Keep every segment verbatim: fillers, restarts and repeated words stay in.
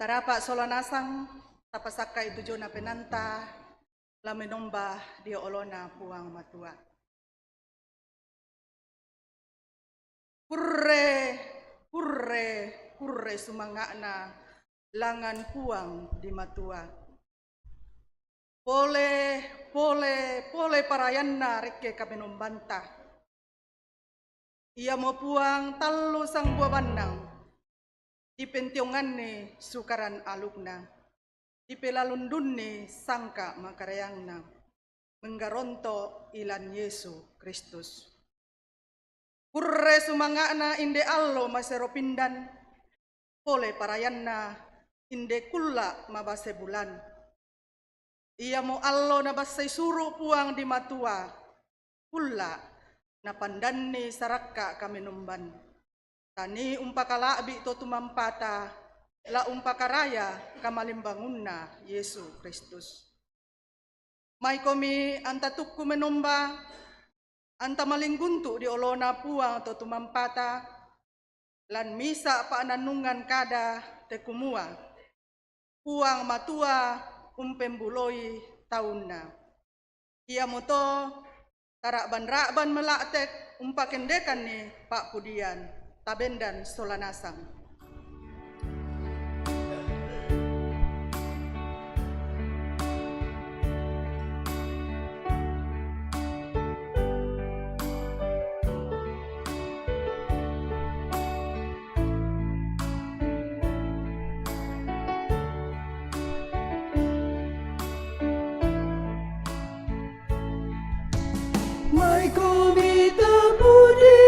Tarapa sola nasang, tapasakka i tu jona penanta, la menomba dio olona Puang Matua. Purre, purre, purre sumanga'na langngan Puang di Matua. Pole, pole, pole parayanna rekke kamenombanta. Iamo Puang tallu sangbua bannang, dipentionganni sukaran alukna, dipelalundunni sangka makareangna, menggaronto ilan Yesu Kristus. Purre sumanga'na inde allo masero pindan, pole parayanna inde kulla mabase bulan. Iamo allo nabassai suru Puang di Matua, kulla napandanni sarakka kamenomban. Tani umpakala'bi to tumampata, la umpakaraya kamalimbangunna Yesu Kristus. Maikomi anta tukku menomba, anta malingguntu di olona Puang to tumampata, lan misa pa'nannungan kada te kumua, Puang Matua umpembuloi taunna. Iamoto tara'ban-ra'ban mela'tek umpakendekanni pa'pudian, tabendan sola nasang. Maikomi tapudi,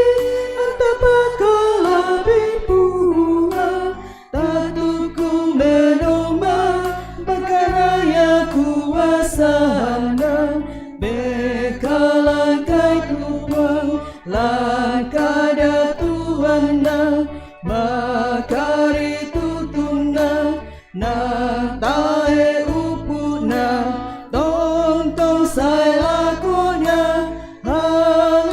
anta pakala'bi Puang, tatukku menomba, pakaraya kuasana, bekalangkai tu Puang, langkada tuanna, makaritutungna, natae upu'na, tontong sae lakona, haleluya,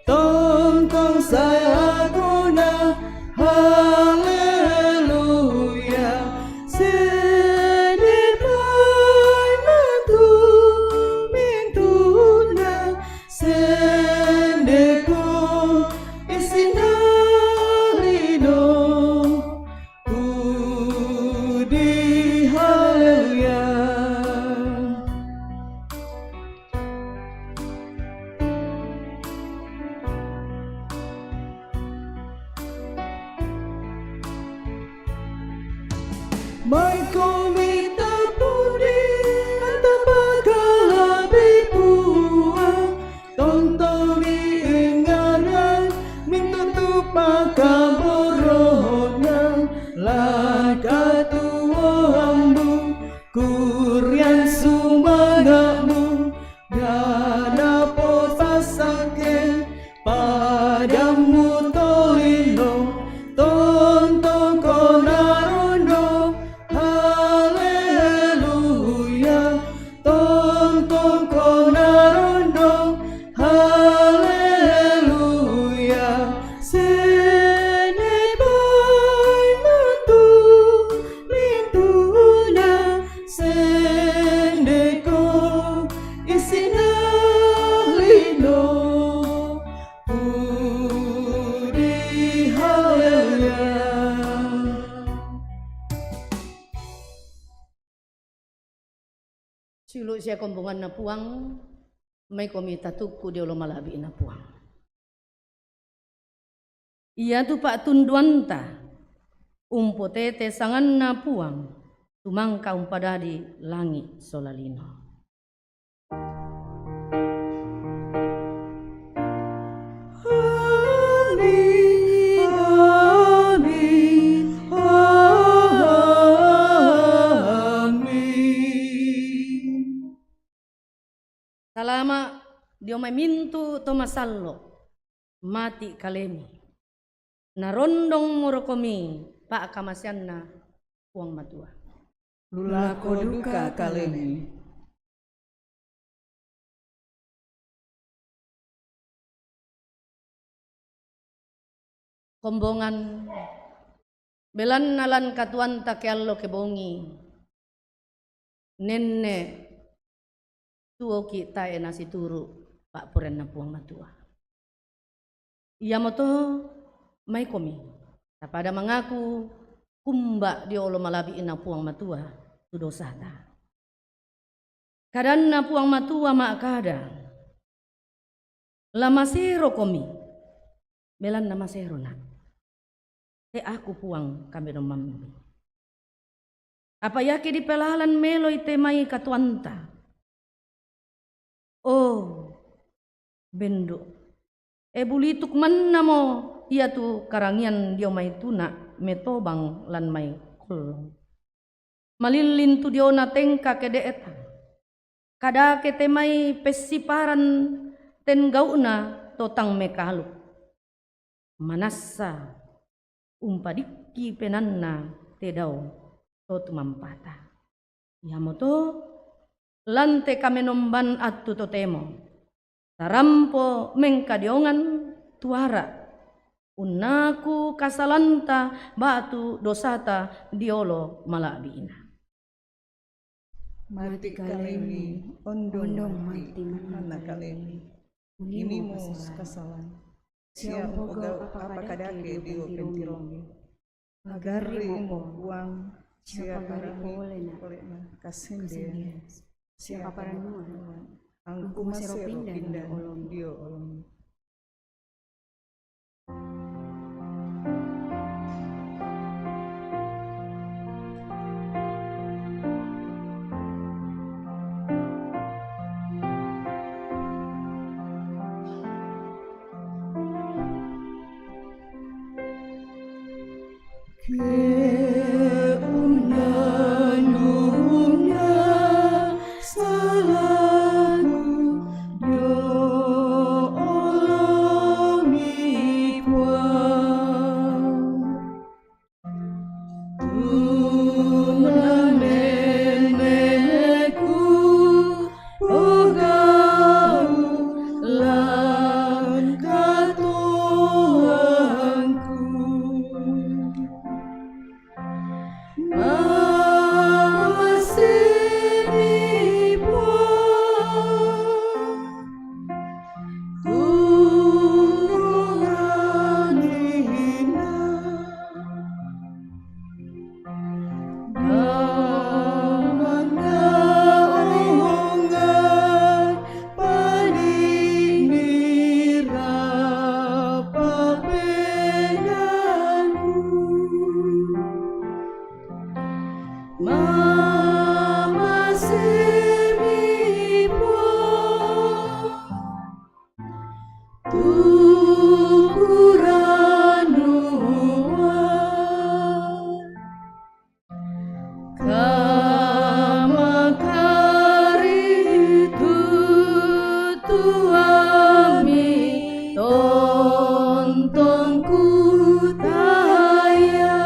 tontong sae lakona, haleluya, sende pai matu mintuna, sendeko isinna lino. Pudi, haleluya. Maikomi tapudi, anta pakala'bi Puang, tontongi ingaran, mintutu pakaborona, lakatu ambu, kurian sumanga'mu, gana posasake, padammu tolino, tontongko narondo, haleluya, tontongko narondo, haleluya, sende pai matu mintuna, sendeko isinna lino. Pudi, haleluya. Siulu' sia kombonganna Puang, maikomi tatukku dio lo mala'bi'na Puang. Iatu pa'tunduanta umpotete sanganna Puang, tumangka umpadadi langi' sola lino. Amin, amin, amin. Salama' dio mai mintu' to masallo', mati' kalemi. Narondongmorokomi pa'kamaseanNa Puang Matua. Lullako duka kalemi. Kombongan Belanna lan katuoanta keallo kebongi, nenne' tuoki' tae' nasituru' pa'poraianna Puang Matua. Iamoto maikomi, tapada mangaku kumba' dio olo mala'bi'na Puang Matua tu dosata. Kadanna Puang Matua ma'kada, "La maserokomi, belanna maserona', te'aku Puang kamenomammi. Apa iake dipelalan meloi te mai katuoanta, oh, bendu', e bulituk mannamo iatu karangian dio mai tuna' metobang lan mai kollong. Malillin tu diona tengka kede'ta, kadake te mai pessiparan ten gau'na to tang mekalu. Manassa umpadikki penaanna te dao to tumampata. Iamoto lan te kamenomban attu totemo, tarampo mengkadiongan tu ara', unnaku kasalanta ba'tu dosata diolo mala'bi'na." Mati kalemi, ondong mati manna kalemi. Unimo kasalan. Sia upogau' apa kadake dio pentirongi. Pagarri'mo Puang, sia pagarri' polena' kasendean, sia parannuan, angku masero pinda dio olomi. Ke undanunna salaku dio olomi Puang. Tunanenneku pogau' lan katuoangku. Mamasemi Puang, tu ranginna. Damanna ongan paninira papenaku. Mamasemi Puang, tu kurannuan. Kamakari tutuami tontong kutaya.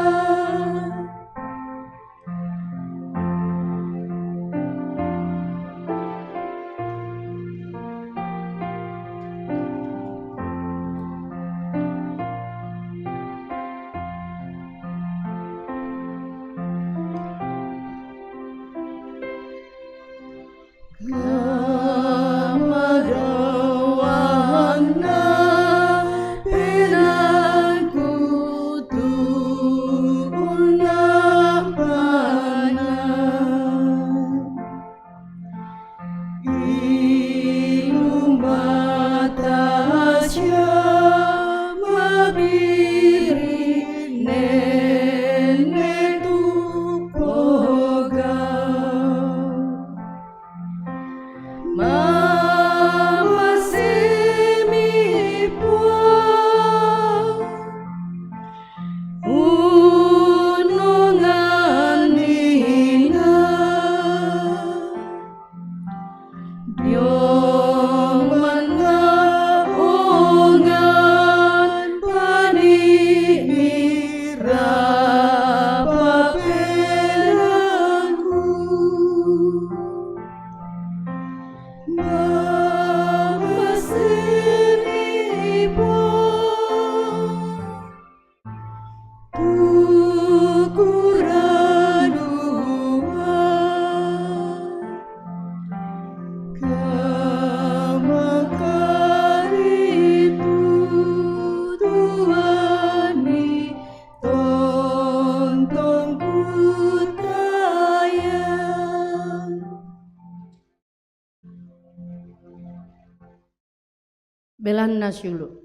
Belanna siulu'.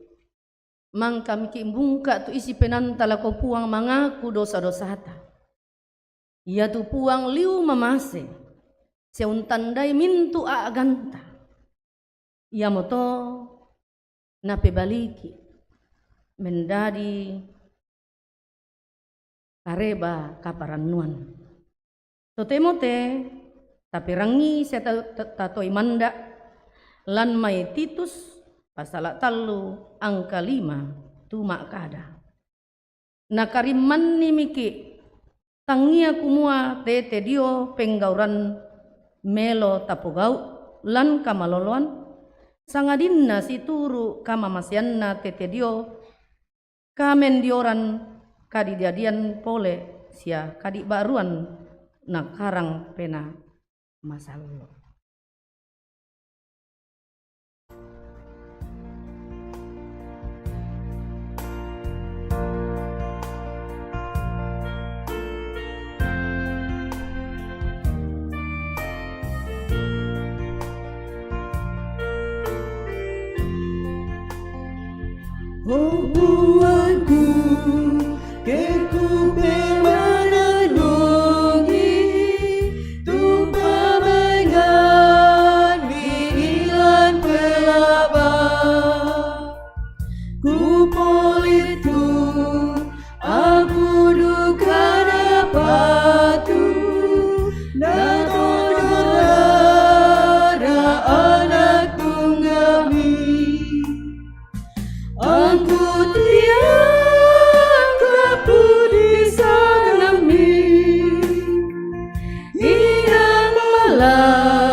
Mangka miki' bungka' tu isi penaanta lako Puang mangaku dosa-dosata. Iatu Puang liu mamase, sia untandai mintu' a'ganta. Iamoto napebaliki' mendadi kareba kaparannuan. Totemo te taperangii sia ta-, ta-, tatoi manda' lan mai Titus pasala' tallu angka lima tu ma'kada, nakarimmannimiki' tangngia kumua tete dio penggauran melo tapogau' lan kamaloloan, sangadinna situru' kamamaseanna tete dio kamendioran kadidadian pole sia kadiba'ruan nakarang Penaa Masallo'. O Puangku, ke kupemanannungi tu pamaengan di ilan pelaba. Kupolitu aku duka napatu, natodora anak tunggami. Angku tiang kapudi sanami, inang malambi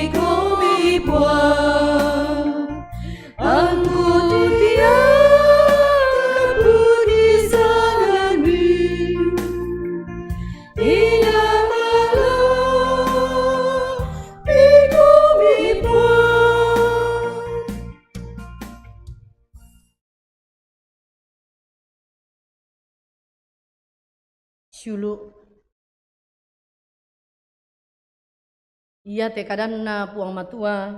komi Puang. Angku tiang kapudi sanami, inang malambi komi Puang. Siulu'. Iate kadanNa Puang Matua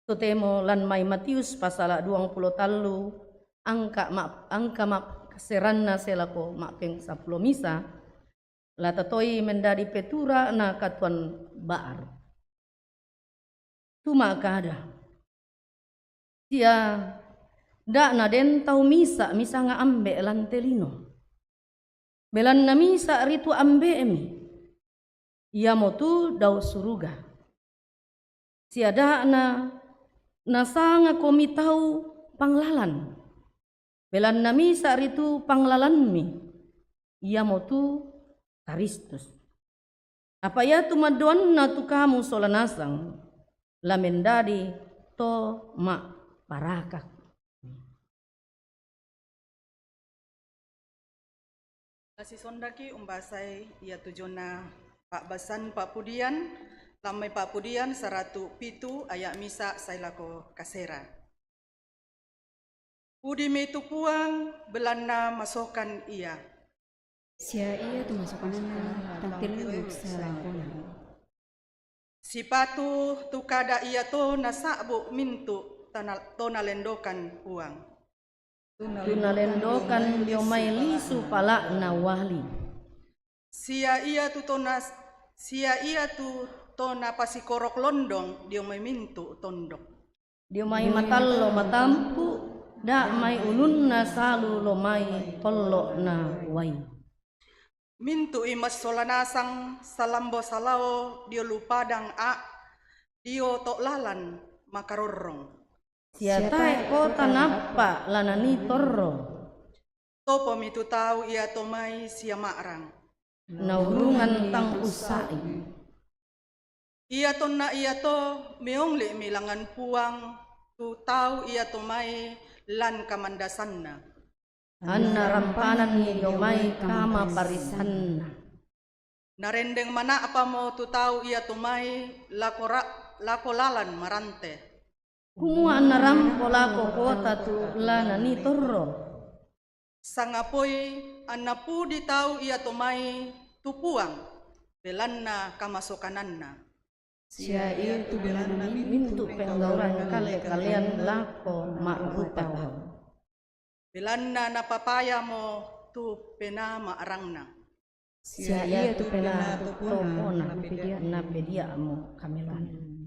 totemo lan mai Matius pasala' duangpulo tallu angka ma-, angka ma'kaseranna sae lako ma'peng sampulo misa, la tatoi mendadi petura na katuoan ba'ru. Tu ma'kada, sia da' naden tau misa' misanga ambe' lan te lino. Belanna misa' ritu ambe'mi, iamotu dao suruga. Sia da' na-, nasangakomi tau panglalan. Belanna misa' ritu panglalanmi, iamotu Karistus. Apa iatu maddoanna tu kamu sola nasang, la mendadi to ma'parakak. Nasisondaki umbasai iatu jona pa'basan pa'pudian, lan mai Pa'pudian saratu' pitu aya' misa' sae lako kasera. Pudimi tu Puang, belanna masokan Ia. Sia iatu masokananna tang tellung salakona. Sipatu tu kada iato nasa'bu' mintu' tana-, to nalendokan Puang. Tu nalendokan dio mai lisu pala'na uali. Sia iatu to nas-, sia iatu to napasikorok londong dio mai mintu' tondok. Dio mai matallo matampu', da' mai ulunna salu lo mai tollo'na uai. Mintu'i massola nasang salambo salao dio lu padang a' dio to' lalan makarorrong. Sia tae' kota nappa la nanii torro. Topomi tu tau iato mai sia ma'rang. Naurungan tang ussa'i. Iatonna iato meongli'mi langngan Puang tu tau iato mai lan kamandasanna. Anna rampananni dio mai kamaparissanna. Narendeng mana'pamo tu tau iato mai lako ra-, lako lalan marante. Kumua anna rampo lako kota tu la nanii torro. Sangapoi anna pudi tau iato mai tu Puang, belanna kamasokananna. Sia iatu belanna mintu' penggauran kale-kalean lako ma'rupata. Belanna napapayamo tu penaa ma'rangnang. Sia iatu penaa to pona napedia'mo kamaelluan.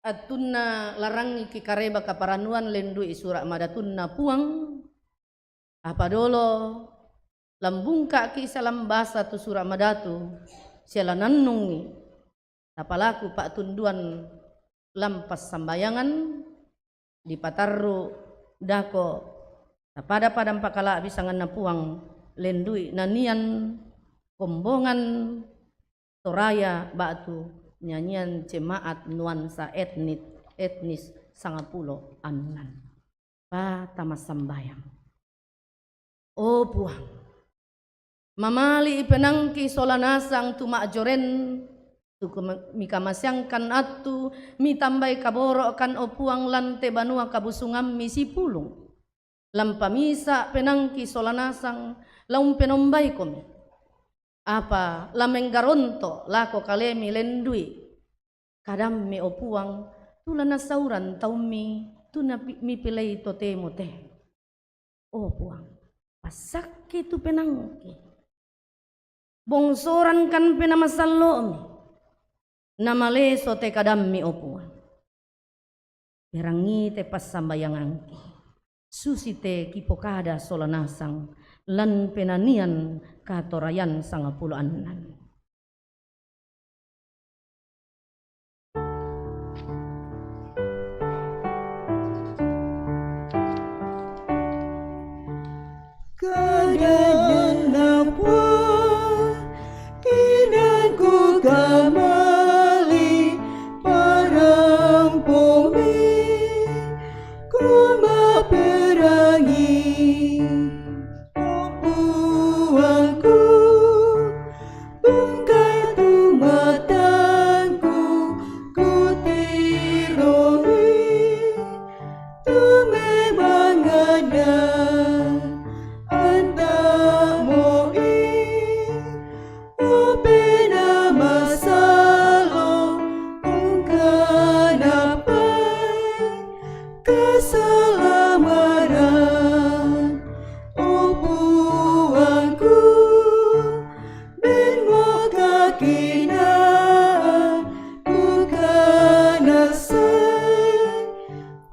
Attunna larangiki kareba kaparannuan lendui sura' madatunna Puang, apa dolo lambungka'ki sia lambasa tu sura' madatu, sia lanannungi, tapalaku pa'tunduan lampas sambayangan, dipatarru' dako' tapada-pada mpakala'bi sanganna Puang, lendui nanian kombongan Toraya ba'tu nyanyian jemaat nuansa etnik, etnis sangapulo annan. Patama sambayang. O Puang, mamali'i penaangki sola nasang tu ma'joren, tu kum-, mikamaseangkan attu, mitambai kaboro'kan, o Puang, lan te banua kabusungammi sipulung. Lan pamisa' penaangki sola nasang, la umpenombaikomi. Apa la menggaronto' lako kalemi lendui kadammi, o Puang, tu la nasauran taummi, tu napi-, mipilei totemo te. O Puang, passakki tu penaangki. Bongsorankan penaa masallo'mi, namaleso te kadammi, o Puang. Perangi te passambayangangki, susi te kipokada sola nasang, lan penanian katorayan sangapulo annan. Kadanna Puang, inangku kamali, parampomi, kumaperangi, o Puangku, bungkai tu matangku, kutiroi, tu memang ada antamo'i, o penaa masallo, ungkanapai kasalamaran, o Puangku, benmo kakinaan kukanassai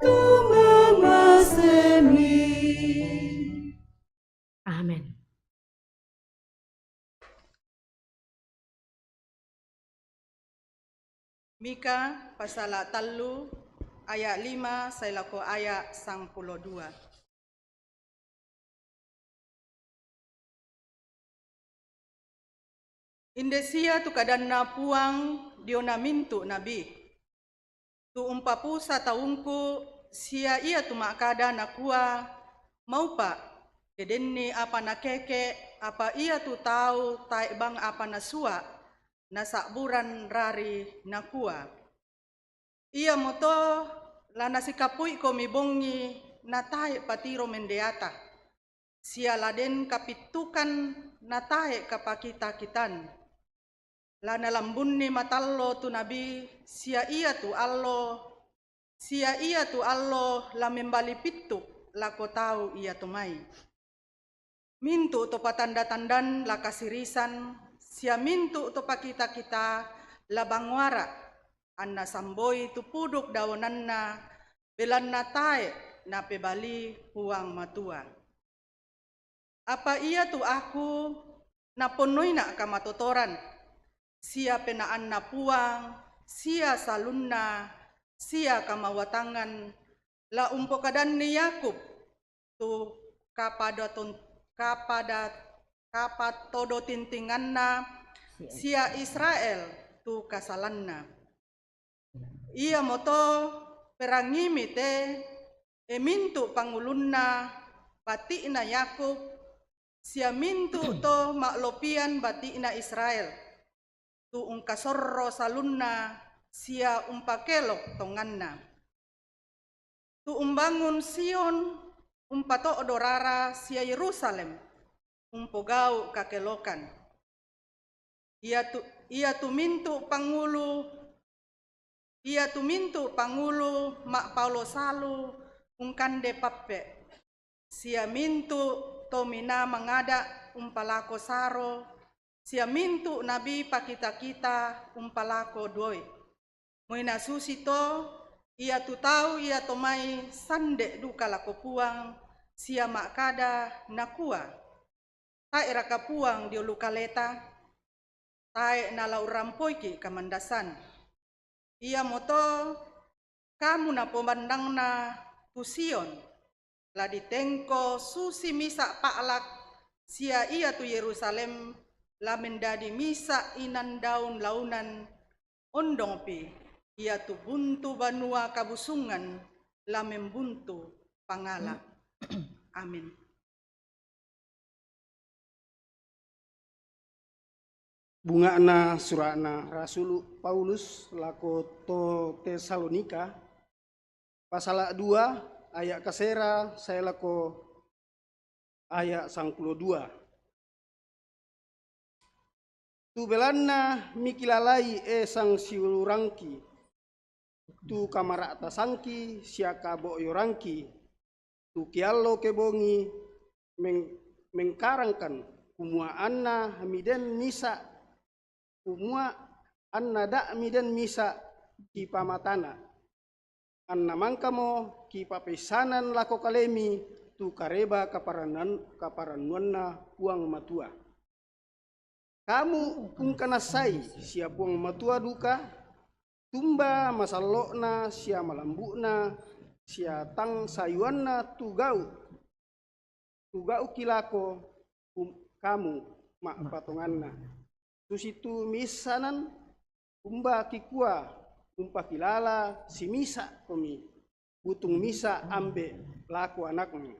tu mamasemi. Amen. Mika pasala tallu ayat lima sae lako ayat sangpulo dua. Inde sia tu kadanNa Puang diona mintu nabi. Tu umpapusa taungku, sia ia tu makkada nakua, maupa, ke denni apa nakeke, apa ia tu tau tae bang apa nasua, nasabburan rari nakua. Iamoto la nasikapuikomi bongi natae patiro mendeata, sia la den kapittukan natae kapakita-kitan. La nalambunni matallo tu nabi, sia ia tu allo, sia ia tu allo la membali pittuk lako tau ia to mai. Mintu to patanda-tandan la kasirisan, sia mintu to pakita-kita la banguara, anna samboi tu puduk daonanna, belanna tae napebali Puang Matua. Apa ia tu aku naponnoina kamatotoran, sia penaanna Puang, sia salunna, sia kamawatangan, la umpokadanni Yakub, tu kapadaton-, kapada-, kapatodotintinganna, sia Israel tu kasalanna. Iamoto perangimi te, e mintu pangulunna bati'na Yakub, sia mintu to ma'lopian bati'na Israel, tu ungkasorro salunna sia umpakelok tonganna. Tu umbangun Sion, umpato'do rara sia Yerusalem, umpogau kakelokan. Ia tu, ia tu mintu pangulu, ia tu mintu pangulu ma'paolo salu ungkande pappe, sia mintu to mina mangada umpalako saro, sia mintu nabi pakita-kita umpalako doi. Moi nasusito, ia tu tau ia to mai sande duka lako Puang, sia makkada, nakua, tae raka Puang dio lu kaleta? Tae nala urampoiki kamandasan. Iamoto kamu napomandangna tu Sion, la ditengko susi misa pa'lak, sia ia tu Yerusalem la mendadi misa inan daun launan, ondongpi ia tu buntu banua kabusungan la membuntu pangala. Amin. Bunga'na sura'na Rasulu Paulus lako to Tesalonika, pasala dua, ayat kasera sae lako ayat sangpulo dua. Tu belanna mikilalai, e sangsiulurangki, tu kamara'tasangki sia kabo'yorangki, tu kiallo kebongi meng-, mengkarangkan, kumua anna miden misa, kumua anna da' miden misa kipamatana, anna mangkamo kipapeissanan lako kalemi tu kareba kaparannuan-, kaparannuanna Puang Matua. Kamu ungkanassai sia Puang Matua duka, tumba masallo'na sia malambu'na sia tang sayuanna tu gau', tu gau'ki lako um-, kamu ma'patonganna. Susitu miissanan, umba kikua umpakilala simisa komi, butung misa ambe' lako anakmu.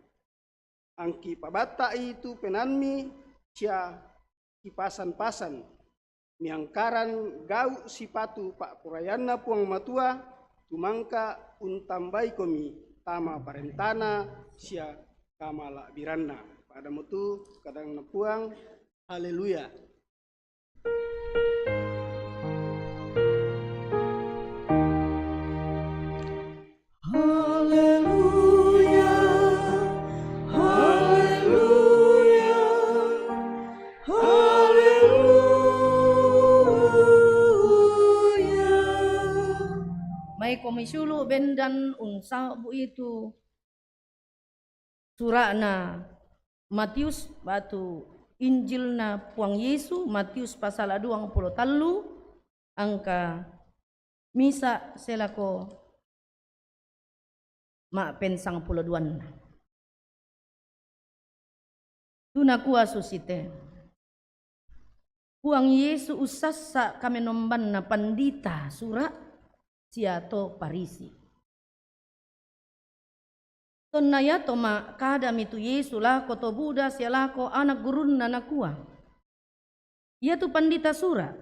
Angki pabatta'i tu penaammi sia kipasan-pasan, miangkaran gau' sipatu pa'poraianna Puang Matua, tumangka untambaikomi tama parentana sia kamala'biranna. Padamo tu kadanna Puang. Haleluya. Haleluya, haleluya, haleluya. Maikomi sulu' bendan unsa'bu itu sura'na Matius batu Injilna Puang Yesu, Matius pasala duangpulo tallu, angka misa' sae lako ma'pensangpulo duanna. Tu nakua susite, Puang Yesu ussassa kamenombanna pandita sura' sia to Parisi. Tonna iato ma'kadami tu Yesu lako to buda sia lako ana' gurunna, nakua, Iatu pandita sura'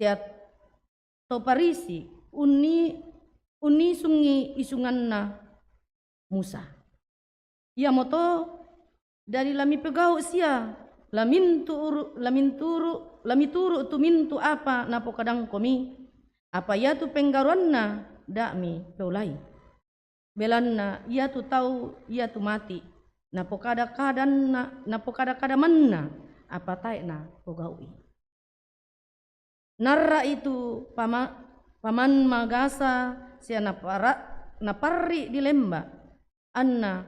sia to Parisi unni-, unnisungngi isunganna Musa. Iamoto dadi la mipogau' sia la mintu-, uru-, la minturu-, la mituru' tu mintu' apa napokadangkomi, apa iatu penggauranna da' mipeolai. Belanna iatu tau iatu mati', napokada-kadanna, napokada-kada manna, apa tae' napogau'i. Narra'i tu pama-, paman magasa sia napara-, naparri' di lemba, anna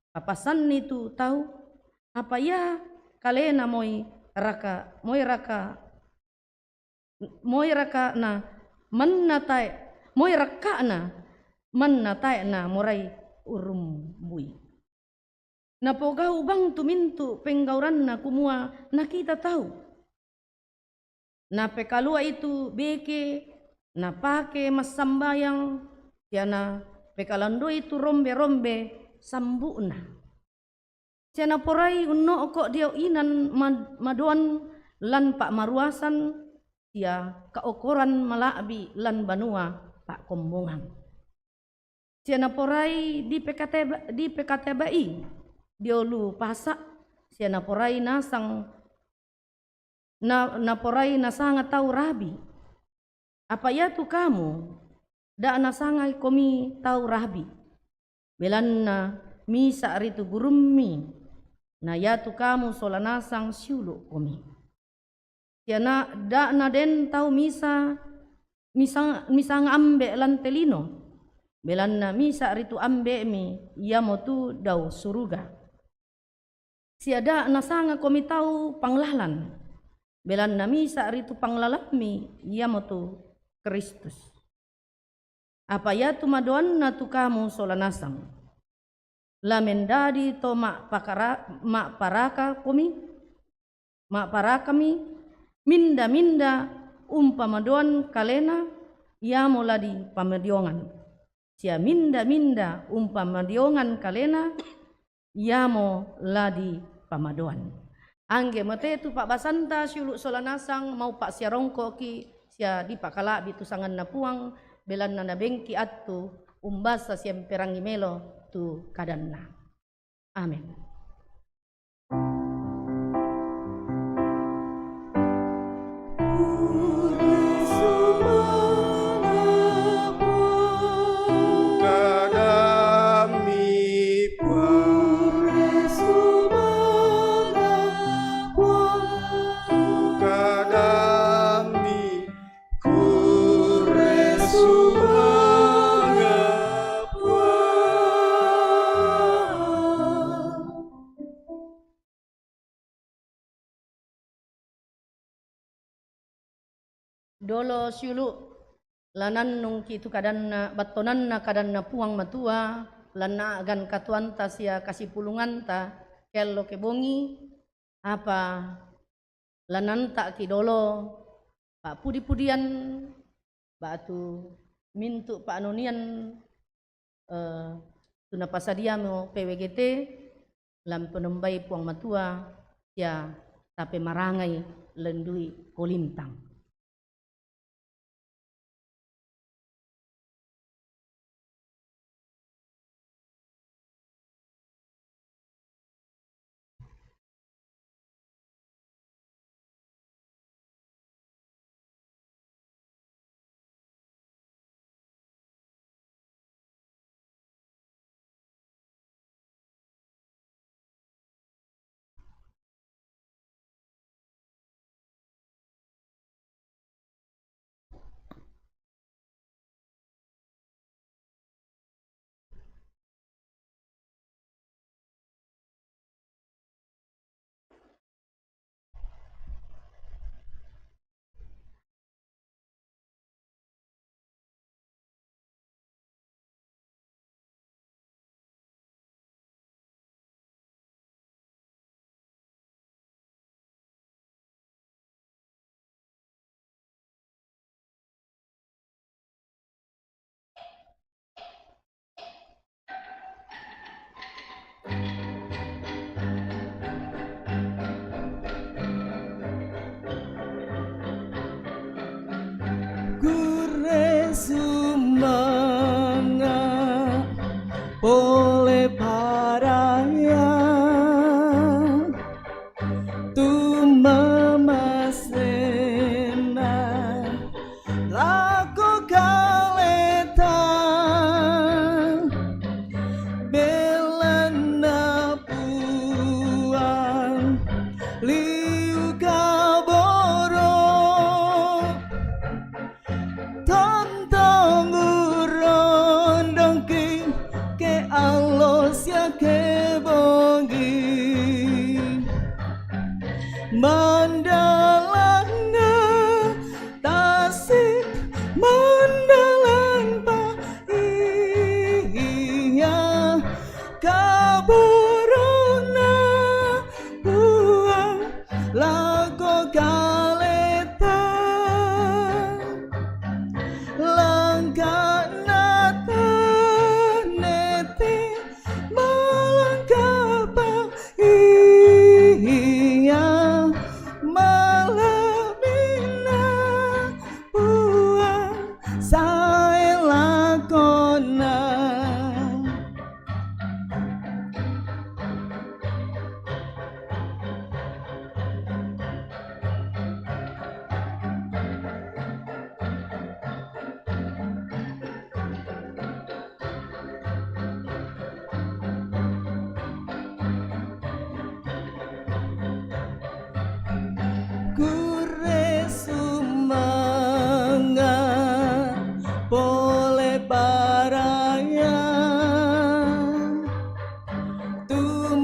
papasanni tu tau, apa ia kalena moi raka-, moi raka-, moi raka'na manna tae', moi rakka'na manna tae' namorai urrumbui. Napogau' bang tu mintu' penggauranna kumua nakita tau. Napekalua'i tu beke, napake massambayang, sia napekalando'i tu rombe-rombe sambu'na. Sia naporai unno'ko' dio inan ma-, madoan lan pa'maruasan sia kaokoran mala'bi' lan banua pa'kombongan. Sia naporai dipekateba-, dipekateba'i dio lu pasa', sia naporai nasang, na-, naporai nasanga tau rabi. Apa iatu kamu, da' nasangakomi tau rabi, belanna misa' ritu gurummi, na iatu kamu sola nasang siulu'komi. Sia na-, da' naden tau misa-, misa-, misanga ambe' lan te lino, belanna misa' ritu ambe'mi, iamotu dao suruga. Sia da' nasangakomi tau panglalan, belanna misa' ritu panglalammi, iamotu Kristus. Apa iatu madoanna tu kamu sola nasang, la mendadi to ma'pakara-, ma'parakakomi, ma'parakami, minda-minda umpamadoan kalena, iamo la dipamadiongan. Sia minda-minda umpamadiongan kalena, iamo la dipamadoan. Angge mote tu pa'basanta siulu' sola nasang, mau pa'siarongkoki sia dipakala'bi tu sanganna Puang, belanna nabengki attu umbasa sia mperangi melo tu kadanna. Amin. Dolo siulu', la nannungki tu kadanna, battonanna kadanna Puang Matua, lan a'gan katuoanta sia kasipulunganta, kello ke bongi, apa la nanta'ki dolo pa'pudi-pudian ba'tu mintu' pa'nonian, eh, tu napasadiamo P W G T, lan penombai Puang Matua, sia tapemarangai lendui kolintang. Kure sumanga pole paraya tu mamasena lako kaleta belana puang liu kaboro. Tontong urondongki ke alos ya ke bongi. Mandalanga tasik mandalan pa iya kaborona puang lako kaleta langkana tanete malangkapa iya malamina puang sae lakona. Kure sumanga pole paraya tu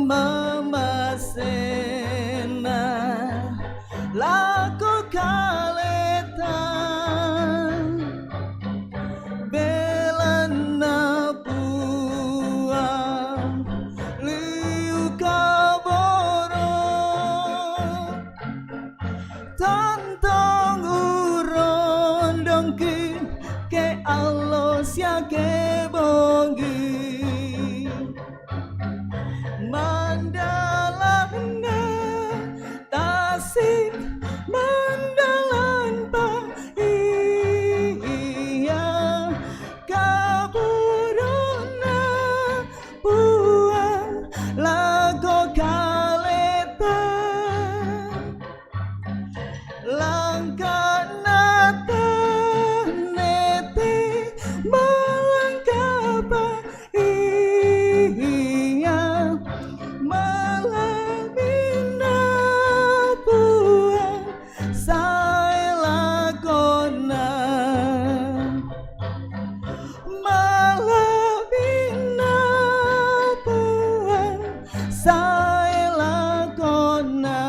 mamasena lako kaleta belana puang liu kaboro. Tontong urondongki ke alos ya ke bongi. Mandalana tasik mandalan pa iya kaborona puang lako kaleta langkana tanete malangkapa iya malamina puang sae lakona. Malamina puang sae lakona.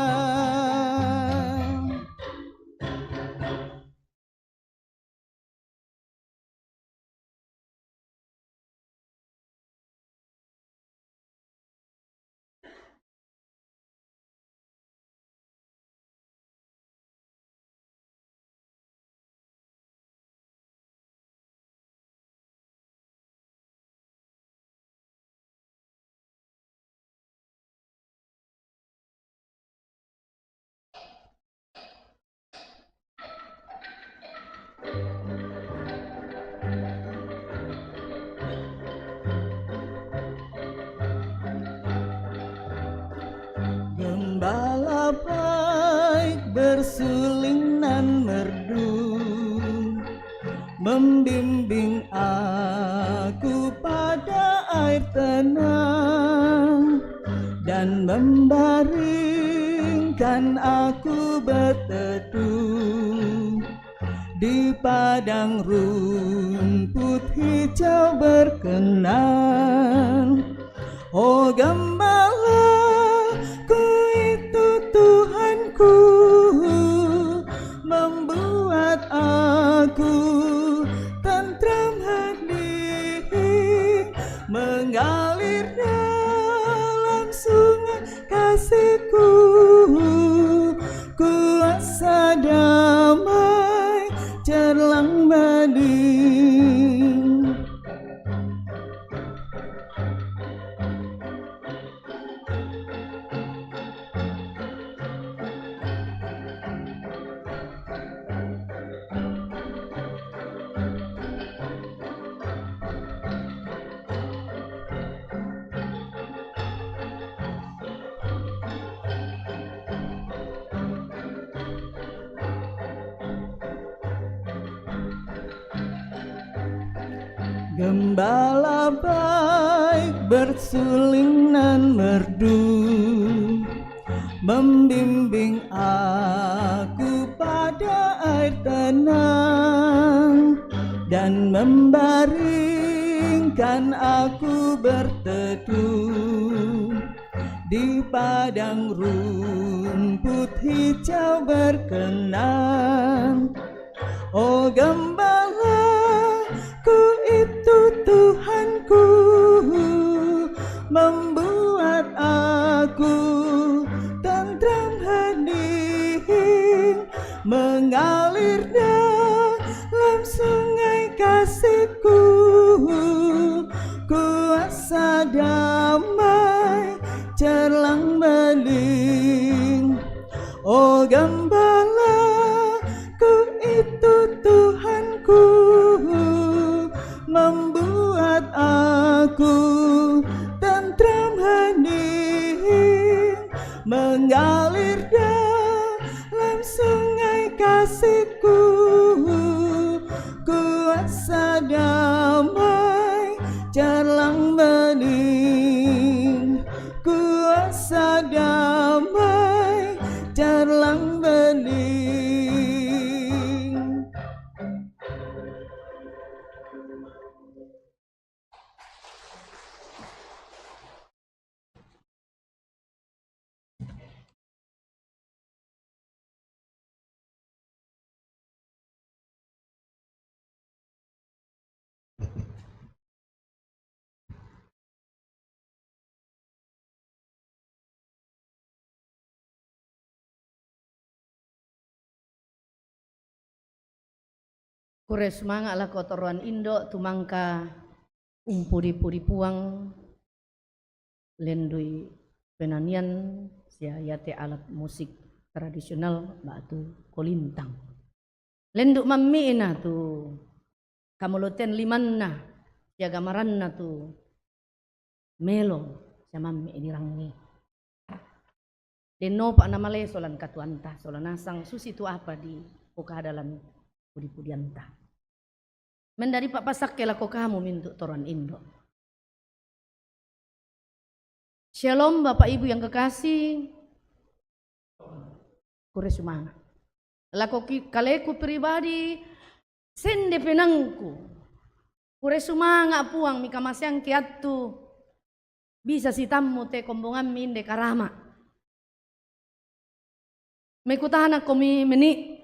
Gembala baik bersuling nan merdu membimbing aku pada air tenang dan membaringkan aku berteduh di padang rumput hijau berkenan. Oh gembalaku itu Tuhanku, membuat aku tentram hati, mengalir dalam sungai kasihku, kuasa damai cerlang bening. Gembala baik bersuling nan merdu, membimbing aku pada air tenang dan membaringkan aku berteduh di padang rumput hijau berkenan. Oh gembalaku itu Tuhanku, membuat aku tentram hening, mengalir dalam sungai kasihku, kuasa damai cerlang bening. Oh gembalaku itu Tuhanku, membuat aku tentram hening, mengalir dalam sungai kasihku, kuasa damai cerlang bening, kuasa damai cerlang bening. Kure sumanga' lako toroan indo' tumangka umpudi-pudi Puang, lendu'i penanian sia iate alat musik tradisional ba'tu kolintang. Lendu' mammi'na tu kamoloten limanna sia gamaranna tu melo sia mammi' dirangi. Dennopa namaleso lan katuoanta, sola nasang susitu apa dipokada lan pudi-pudianta. Mendadi pa'pasakke lako kamu mintu' toroan indo'. Shalom Bapak Ibu yang kekasih, kure sumanga'. Lako ki-, kaleku pribadi, sende penangku. Kure sumanga' Puang, mikamaseangki attu bisa sitammu te kombongammi inde karama'. Mekutana komi meni',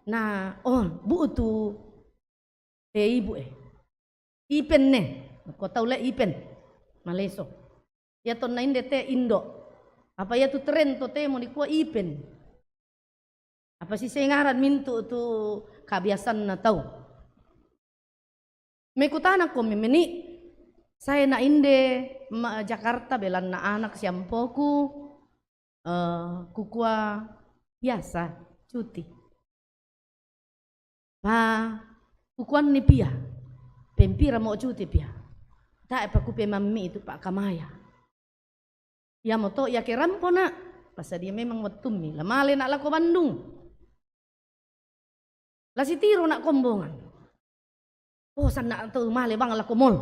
na, oh, bu'tu te ibu' e. Ipen ne, ko tau le ipen. Maleso. Iya tonna inde te indo'. Apa iya tu tren to temo dikua ipen. Apa sise ngaran mintu' tu kabiasanna tau. Mekutana komi meni', sae na inde ma-, Jakarta belanna anak siampoku, eh, kukua biasa, cuti. Pa kukuanni pia, pempira mo cuti pia. Tae'pa kupemammi' itu pa'kamaya. Iamoto iake rampo na', passadia memang wettummi, la male na' lako Bandung. La sitiro na' kombongan. Oh, sanna' tau male bang lako mall.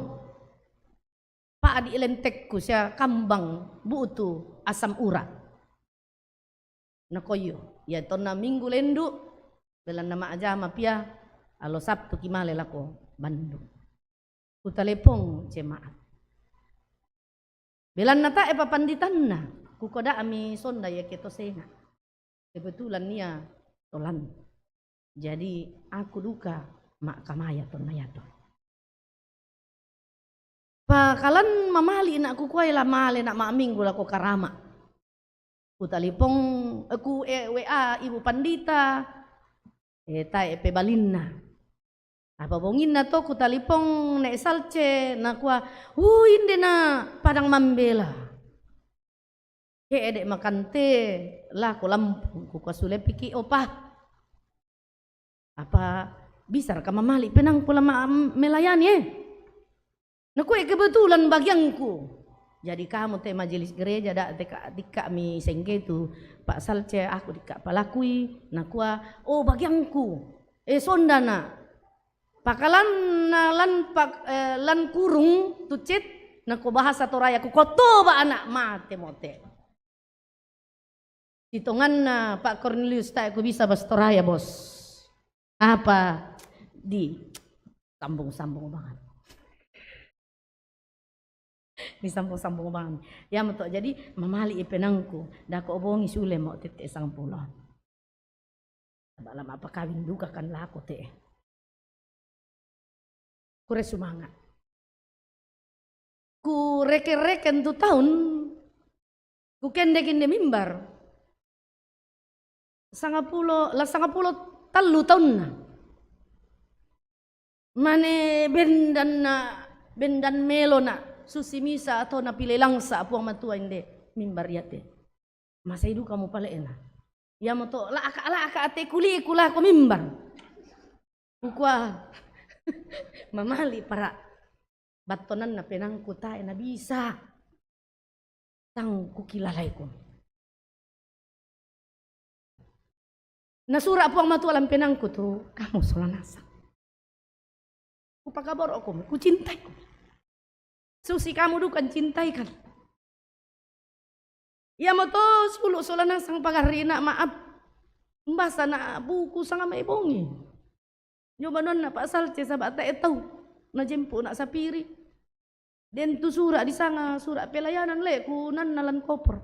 Pa'di' lentekku sia kambang bu'tu asam urat. Nakoiyo, iya tonna minggu lendu', belanna ma'ajama pia, allo Sabtu ki male lako Bandung. Kutalepong jemaat. Belanna tae'pa panditanna, kukoda'mi sonda iake to senga'. Kebetulan nia tolan. Jadi, aku duka ma'kamaya tonna iato. Pakalan mamali' na' kukuai la male na' ma'minggu lako karama'. Kutalipong, eh, ku, eh, W A Ibu Pandita, eh, tae' pebalinna. Apa bonginna to kutalipong Nek Salce, nakua, "Ui, inde na' padang mambela. Ke'de' makante lako Lampung," kukua, "sule piki' opa." Apa bisaraka mamali' penangku la ma-, melayani, eh? Nakua, "Eh, kebetulan bagianku." Jadi kamu te majelis gereja da' te ka-, dikka' mi sengke tu, Pak Salce, aku dikka' palakui. Nakua, "Oh, bagianku. Eh, sonda na'." Pakalanna lan pak-, eh, lan kurung tu chat, nako bahasa Toraya ku kotoba anak mate mote. Sitonganna Pak Cornelius, tae ku bisa bahasa Toraya, Bos. Apa di sambung-sambung banget. Di sambung-sambung banget. Ya meto, jadi mamali i penangku, dako bongi sule mo tette sangpulo. Saba lama pakawin duka kan lako te. Kure sumanga. Ku reke-reken tu taun, ku kendek inde mimbar. Sangapulo, la sangapulo tallu taunna. Mane bendanna, bendan melona, susi misa atau napile langsa Puang Matua inde mimbar yate. Masai duka mupale'na. Iamoto la'ka-la'ka ate kuliku lako mimbar. Kukua, mamali para battonanna penangku tae nabisa. Tang kukilalaiku. Nasura Puang Matua lan penangku tu, kamu sola nasang. Kupakaboro komi, kucintai komi. Susi kamu duka cintai kan. Iamoto sulu sola nasang pagarina, maaf. Mbasa na buku sanga mai bongi. Nyoba nonna Pak Salce saba tae tau. Najempu na sapiri. Den tu sura disanga sura pelayanan le ku nanna lan koper.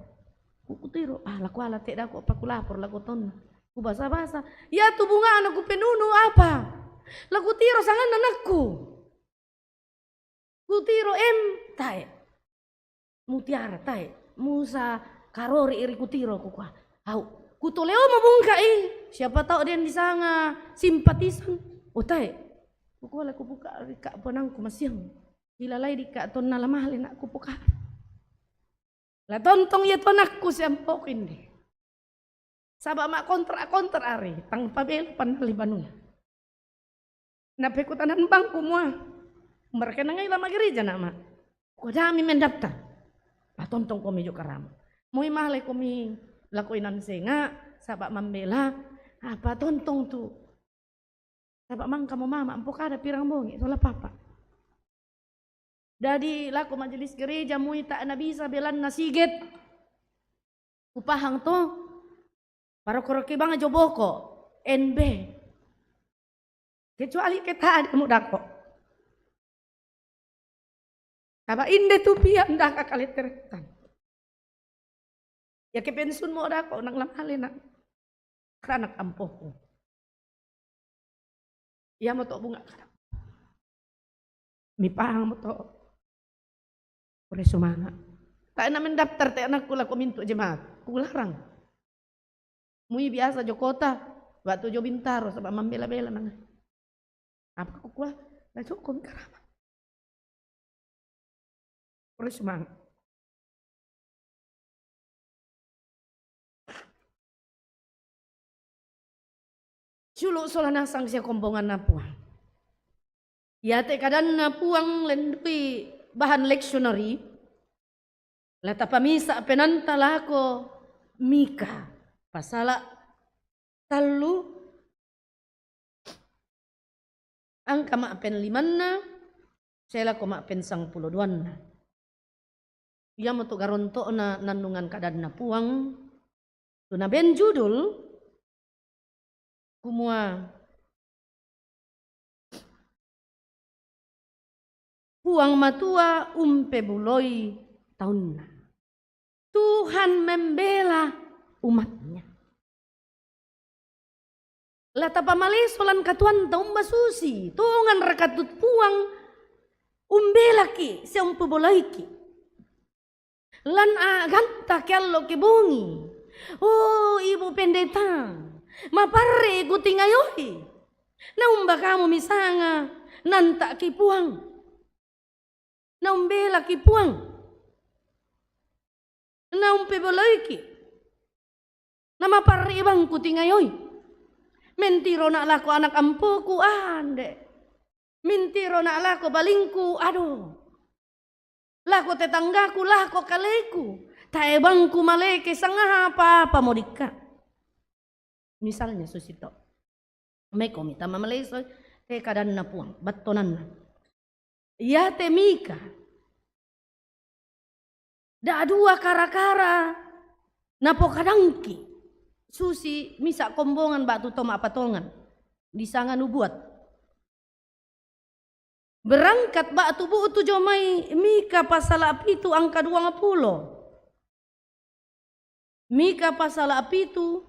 Ku, kutiro, ah, lako ala te dako pakulapor lako tonna. Ku basa-basa. Ia tu bungana ku penunu apa? Lako tiro sanganna nakku. Kutiro em tae. Mutiara tae. Musa karori iri kutiro kukua. Au, kutoleo mabungka i. Siapa tau den disanga simpatisan. O tae. Kukua lako buka rika ponangku masiang. Ilalai dika tonna lamale na kupoka. La tontong ia tonakku siampokinde. Saba ma kontra-kontra ari, tang pabela pannali banua. Napekutanan bangku mua. Mereka nangai lama gereja nama. Kodami mendaftar. La tontong komi jo karama. Moi male komi lakoinan senga, saba mambela, apa tontong tu. Saba mangka mo mama, mpokada pirang bongi, sola papa. Dadi lako majelis gereja mui ta nabisa belanna siget. Kupahang to, parokoroki bang joboko, N B. Kecuali ke ta ada mudako. Saba inde tu pia ndaka kaleteretan. Ya ke pensiun mo dako nang lamale na. Keranak ampoku. Ia moto bunga kara. Mipahang moto. Ore sumanga. Tae na mendaftar te anakku lako mintu jemaat. Kularang. Mui biasa jo kota, waktu jo Bintaro, saba mambela-bela nang. Apa kukua, la joko mi karama. Ore sumanga. Sulu sola nasang sia kombonganna Puang. Iate kadanna Puang lendui bahan lectionary, la tapamisa penanta lako Mika, pasala tallu, angka ma'pen limanna, selako ma'pen sangpulo duanna. Iamoto garonto'na nannungan kadanna Puang, tu naben judul, kumua Puang Matua umpebuloi taunna. Tuhan membela umatnya. La tapamaleso lan katuoanta umba susi, tongan rakatut Puang umbelaki, sia umpebulaiki. Lan aganta ke allo ke bongi. Oh, Ibu Pendeta, maparre kutingayoi. Naumba kamu misanga nantaki Puang. Naumbelaki Puang. Naumpebolaiki. Namaparri bangku tingayoi. Mentiro na lako anak ampoku, ande. Mentiro na lako balingku, aduh. Lako tetanggaku, lako kaleku. Tae bangku maleke sangaha apa-apa modikka. Misalnya susito. Meko mita mamalesoi. Kadanna Puang, battonanna. Iate Mika, da'dua kara-kara napokadangki, susi misa kombongan ba'tu to ma'patongan, disanga nubuat. Berangkat ba'tu bu'tu jomai Mika pasala pitu angka duangpulo. Mika pasala pitu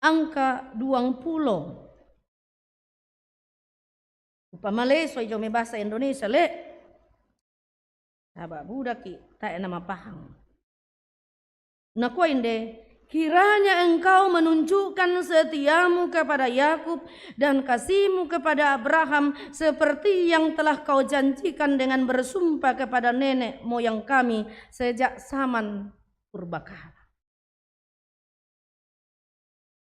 angka duangpulo. Upamalesoi jomai bahasa Indonesia, le. Saba' budaki, tae' namapahang. Nakua inde, "Kiranya engkau menunjukkan setiamu kepada Yakub dan kasihmu kepada Abraham, seperti yang telah kau janjikan dengan bersumpah kepada nenek moyang kami sejak zaman purbakala."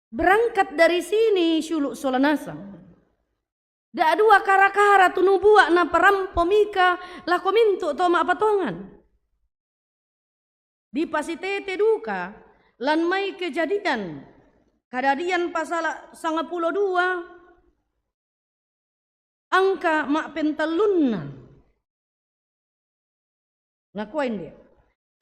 Berangkat dari sini, sulu' sola nasang, da'dua kara-kara tu nubua' naparampo Mika lako mintu' to ma'patongan. Dipasitete duka lan mai Kejadian, Kejadian pasala sangpulo dua angka ma'pentellunna. Nakua inde,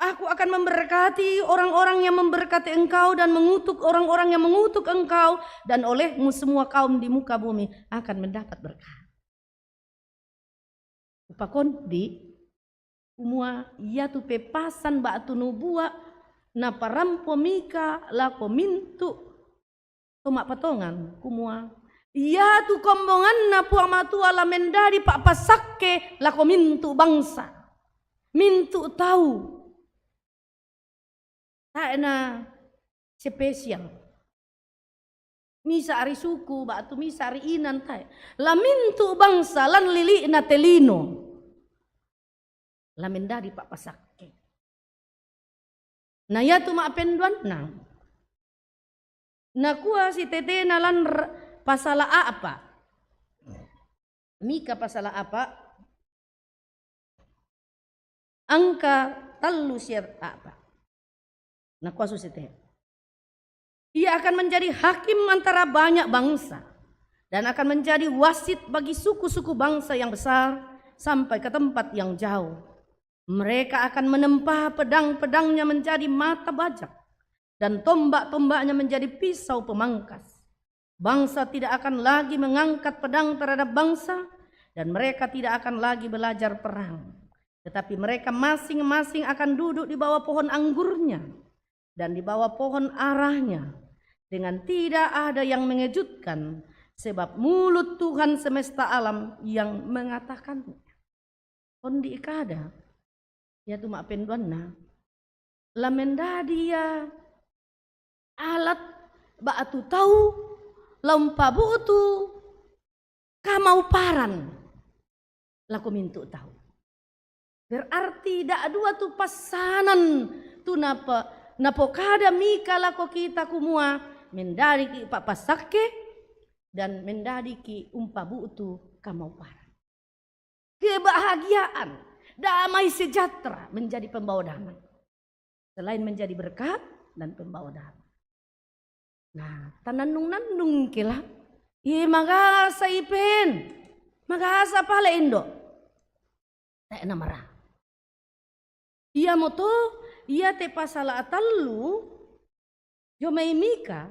"Aku akan memberkati orang-orang yang memberkati engkau dan mengutuk orang-orang yang mengutuk engkau, dan olehmu semua kaum di muka bumi akan mendapat berkat." Upakondi, kumua iatu pepasan ba'tu nubua' naparampo Mika lako mintu' to ma'patongan, kumua, iatu kombonganna Puang Matua la mendadi pa'pasakke lako mintu' bangsa, mintu' tau. Tae' na spesial. Misa' ri suku, ba'tu misa' ri inan, tae'. La mintu' bangsa lan lili'na te lino la mendadi pa'pasakke. Na iatu ma'penduanna, nakua sitetena lan r-, pasala a'pa'. Mika pasala a'pa', angka tallu sia a'pa'. Nakua susite, "Ia akan menjadi hakim antara banyak bangsa dan akan menjadi wasit bagi suku-suku bangsa yang besar sampai ke tempat yang jauh. Mereka akan menempa pedang-pedangnya menjadi mata bajak dan tombak-tombaknya menjadi pisau pemangkas. Bangsa tidak akan lagi mengangkat pedang terhadap bangsa, dan mereka tidak akan lagi belajar perang. Tetapi mereka masing-masing akan duduk di bawah pohon anggurnya dan di bawah pohon aranya. Dengan tidak ada yang mengejutkan, sebab mulut Tuhan semesta alam yang mengatakannya." Ondi' kada, iatu ma'penduanna, la mendadi ia alat ba'tu tau la umpabu'tu kamauparan lako mintu' tau. Berarti da'dua tu passanan tu napa-, napokada Mika lako kita, kumua, mendadiki' pa'pasakke dan mendadiki' umpabu'tu kamauparan. Kebahagiaan, damai sejahtera menjadi pembawa damai. Selain menjadi berkat dan pembawa damai. Nah, tanannung-nannung ke la. Iye, magasa ipen. Magasa pale indo'. Tae' namara. Iamoto, iate pasala tallu, jomai Mika,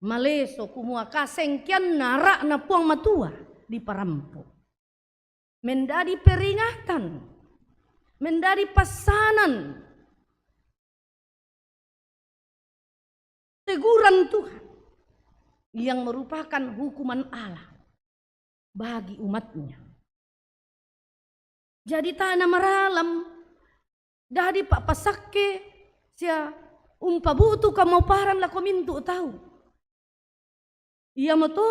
maleso kumua kasengkeanna ara'na Puang Matua diparampo. Mendadi peringatan, mendadi passanan, teguran Tuhan yang merupakan hukuman Allah bagi umat-Nya. Jadi, tae' namara la dadi pa'pasakke sia umpabu'tu kamauparan lako mintu' tau. Iamoto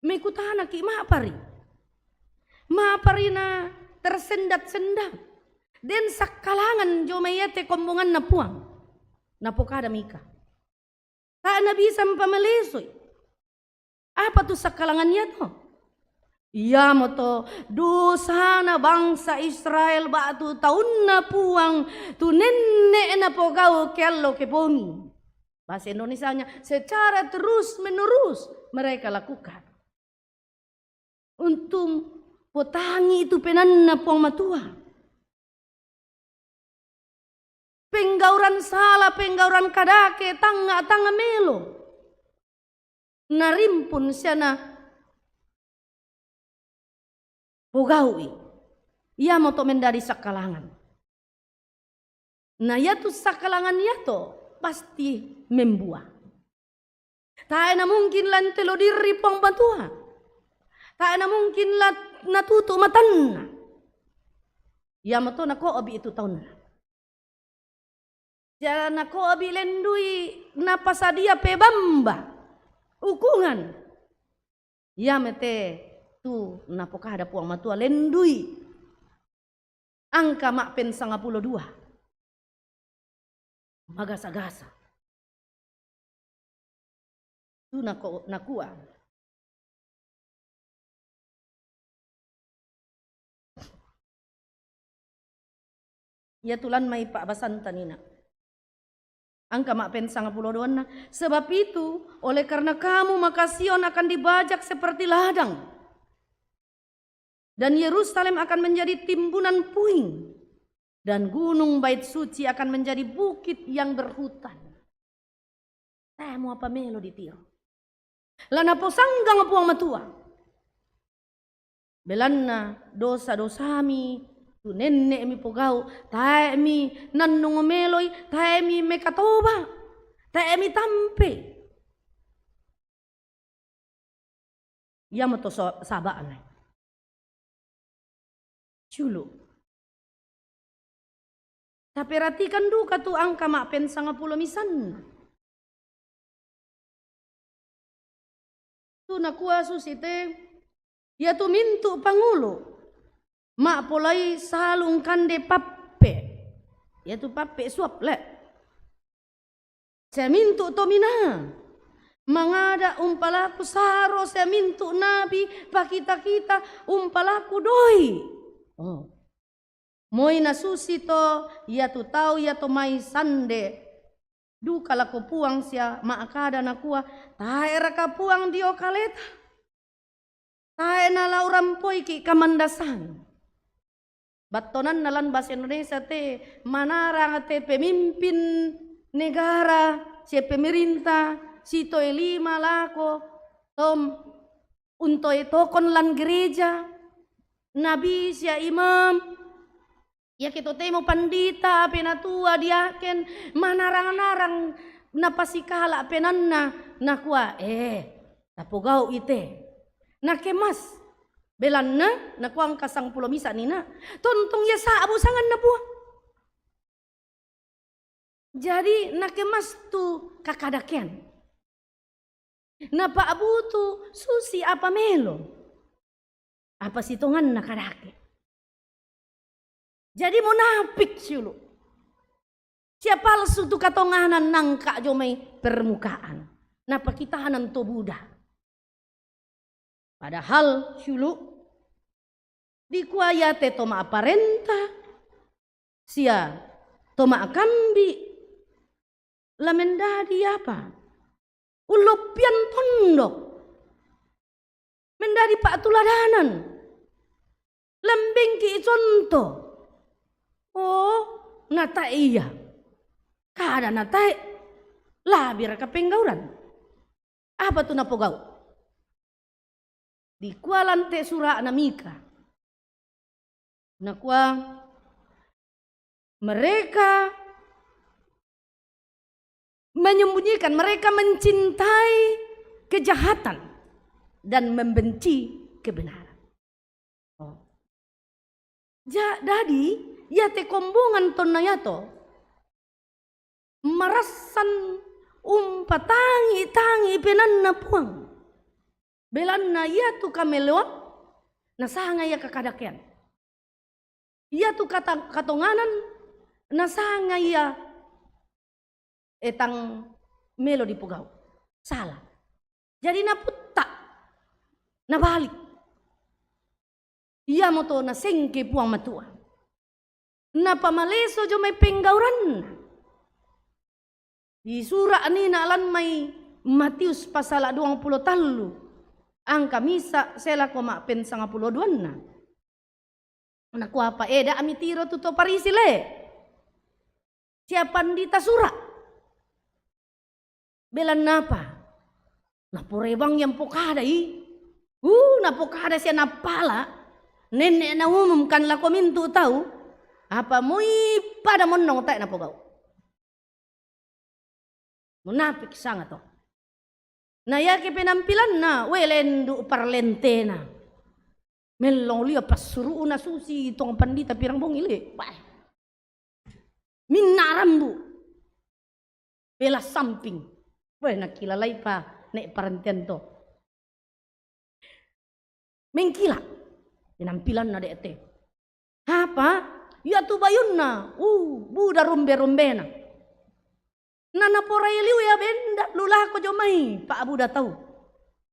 mekutanaki', ma'apari? Ma'apari na tersendat-sendat? Den sakkalangan jomai iate kombonganna Puang. Napokada Mika, tae' nabisa umpamalesoi. Apa tu sakkalangan iato? Iamoto dosana bangsa Israel ba'tu taunna Puang tu nenne' napogau' ke allo ke bongi. Bahasa Indonesianya, secara terus-menerus mereka lakukan. Untung potangi itu penanna Puang Matua. Penggauran sala, penggauran kadake, tangnga-tangnga melo. Narimpun siana pogau'i. Iamoto mendadi sakkalangan. Na iatu sakkalangan iato pasti membuah. Tae na mungkin la ntelo dirri Puang Matua. Tae na mungkin la natutu matanna. Iamoto nako'bi itu taunna. Sia nako'bi lendui napasadia pebamba ukungan. Iamete tu napokada Puang Matua lendui. Angka ma'pen sangapulo dua. Magasa-gasa. Tu nako-, nakua. Iatu lan mai pa'basanta nina. Angka ma'pen sangapulo duanna. Sebab itu, oleh karena kamu, maka Sion akan dibajak seperti ladang. Dan Yerusalem akan menjadi timbunan puing. Dan gunung bait suci akan menjadi bukit yang berhutan. Tae muapa melo ditiro. La naposanggang Puang Matua. Belanna dosa-dosami, tu nenne'mi pogau, tae'mi nannung meloi, tae'mi mekatoba, tae'mi tampe. Iamoto so-, saba'na. Julu. Taperatikan duka tu angka ma'pen sangapulo misanna. Tu nakua susi te, iatu mintu' pangulu, ma'polai salung kande pappe', iatu pappe' suap le'. Sia mintu' tominaa mangada' umpalaku saro, sia mintu' nabi pakita-kita umpalaku doi'. Oh. Moi nasusito iatu tau iato mai sande duka lako Puang sia ma'kada nakua, tae'raka Puang dio kaleta? Tae' nala urampoiki' kamandasan. Battonanna lan bahasa Indonesia te, manarang te pemimpin negara sia pemerintah sitoe lima lako tom untoe tokon lan gereja, nabi sia imam, iake totemo pandita, penatua, diaken, manarang-narang napasikala' penanna, nakua, eh, tapogau' ite. Nakemas, belanna, nakua angka sangpulo misa' nina, tontong ia sa'bu sanganna Puang. Jadi, nakemas tu kakadakean. Napa'butu susi apa melo. Apa sitonganna kadake. Jadi, monapik siulu'. Sia palsu tu katonganan nangka' jo mai permukaan. Napakitanan to buda. Padahal siulu', dikua iate to ma'parenta sia to ma'kambi' la mendadi apa? Ulloppian tondok. Mendadi pa'tuladanan. Lambengki' conto. Oh, natae ia. Kada natae, labiraka penggauran. Apa tu napogau'? Dikua lan te sura'na Mika. Nakua, mereka menyembunyikan, mereka mencintai kejahatan dan membenci kebenaran. Oh. Ja-, dadi, iate kombongan tonna iato, marassan umpatangi-tangi penanna Puang. Belanna iatu kameloan, nasanga ia kakadakean. Iatu kata-, katonganan, nasanga ia etang melo dipogau'. Sala. Jadi naputta', nabalik. Iamoto nasengke Puang Matua. Napamaleso jo mai penggauranna. Isura' nina' lan mai Matius pasala' duangpulo tallu, angka misa' sae lako ma'pen sangpulo duanna. Nakua apa, "E, da' mitiro tu to Parisi le, sia pandita sura'." Belanna apa? Naporai bang ia mpokadai. Uh, napokada sia nappala'. Nenne' naumumkan lako mintu' tau. Apa moi pada mennong tae' napogau'. Munafik sanga to. Na iake penampilanna, we, lendu' parlentena. Mellong lia passuru'na susi tuang pandita pirang bongi le. Wah. Minna' rambu'. Bela samping. We, nakilalai pa ne' parantian to. Mengkila' penampilanna de' te. Apa? Iatu bayunna, uh, buda rumbe-rumbena. Na naporai liu ia benda lu lako jomai pa'buda tau.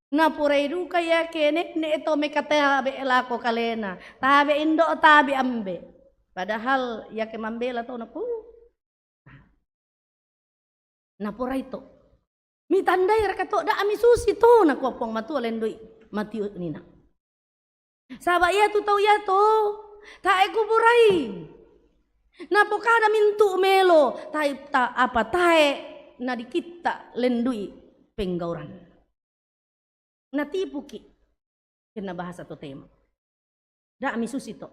Naporai duka iake nenne' to mekatabe' lako kalena. Tabe' indo', tabe' ambe'. Padahal iake mambela to naku. Naporai to. Mitandai raka to, da' misusi to, nakua Puang Matua lendui Matius nina'. Saba' iatu tau iato tae' kuburai. Napokada mintu' melo, tae' ta-, apa tae' nadikitta' lendui penggauran. Natipuki' kenna bahasa totemo. Da' misusi to.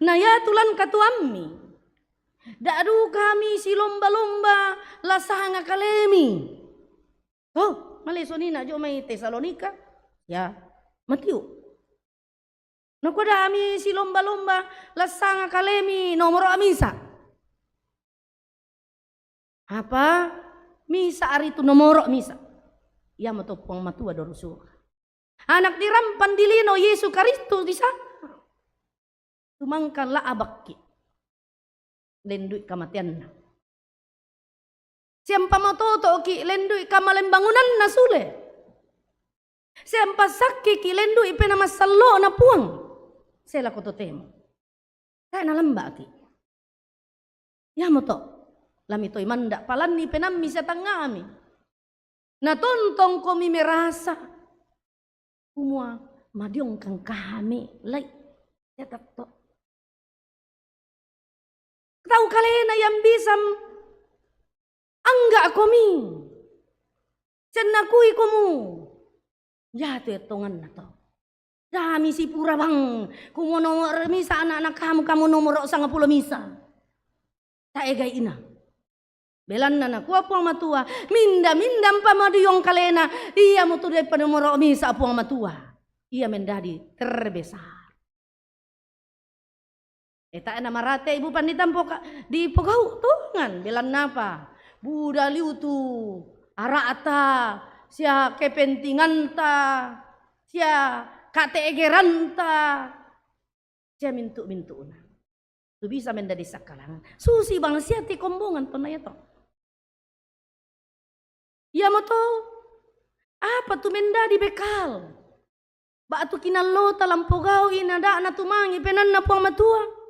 Na iatu lan katuammi, da' duka misilomba-lomba la sanga kalemi. Oh, maleso nina' jomai Tesalonika. Ya, Matiu. Nakua da' misilomba-lomba la sanga kalemi nomoro' misa'. Apa? Misa' ari tu nomoro' misa'. Iamoto Puang Matua dorusuka. Anak dirampan dilino Yesu Karistus disa. Tumangka la'abakki' lendui kamateanna. Siampa matoto'ki' lendui kamalembangunanna sule. Siampa sakkiki' lendui penaa massallo'na Puang. Selako totemo. Tae' nalamba'ki'. Iamoto, lamitoi manda' palanni penammi sia tangngami. Natontongkomi merasa kumua madiongkang kami lai sia tatto. Tau kalena yang bisa angga'komi. Sennakui komu. Iatu ettonganna to. Da' misipura bang, kumua nomoro' misa' ana'na kamu, kamu nomoro' sangpulo misa'. Tae' gai'na. Belanna nakua Puang Matua, minda-minda mpamadiong kalena, iamotu deppa nomoro' misa' Puang Matua. Ia mendadi terbesar. E, tae' namarate ibu pandita mpoka-, dipogau' tongan, belanna apa? Buda liu tu ara'ta, sia kepentinganta, sia kate'geranta, sia mintu'-mintu'na. Tu bisa mendadi sakkalangan. Susi bang sia tikombongan tonna iato. Iamoto, apa tu mendadi bekal ba'tu kinallota lampogau'i na da' natumangi' penanna Puang Matua?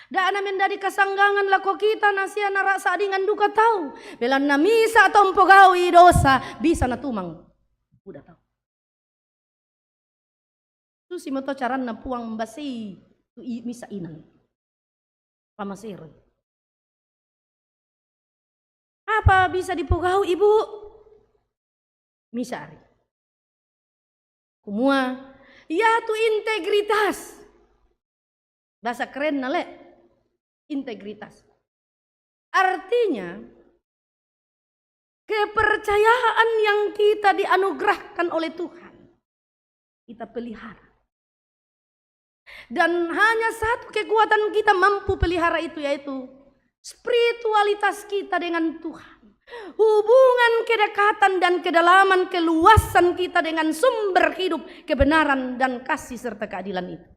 Da' na mendadi kasanggangan lako kita na sia narasa'dingan duka tau. Belanna misa' tau mpogau'i dosa, bisa natumang buda tau. Susimoto caranna Puang mbasei tu i-, misa' inan. Pamaseroi. Apa bisa dipogau', Ibu? Misa' ari. Kumua, iatu integritas. Bahasa kerenna le, integritas. Artinya, kepercayaan yang kita dianugerahkan oleh Tuhan, kita pelihara. Dan hanya satu kekuatan kita mampu pelihara itu, yaitu spiritualitas kita dengan Tuhan. Hubungan kedekatan dan kedalaman, keluasan kita dengan sumber hidup, kebenaran, dan kasih serta keadilan itu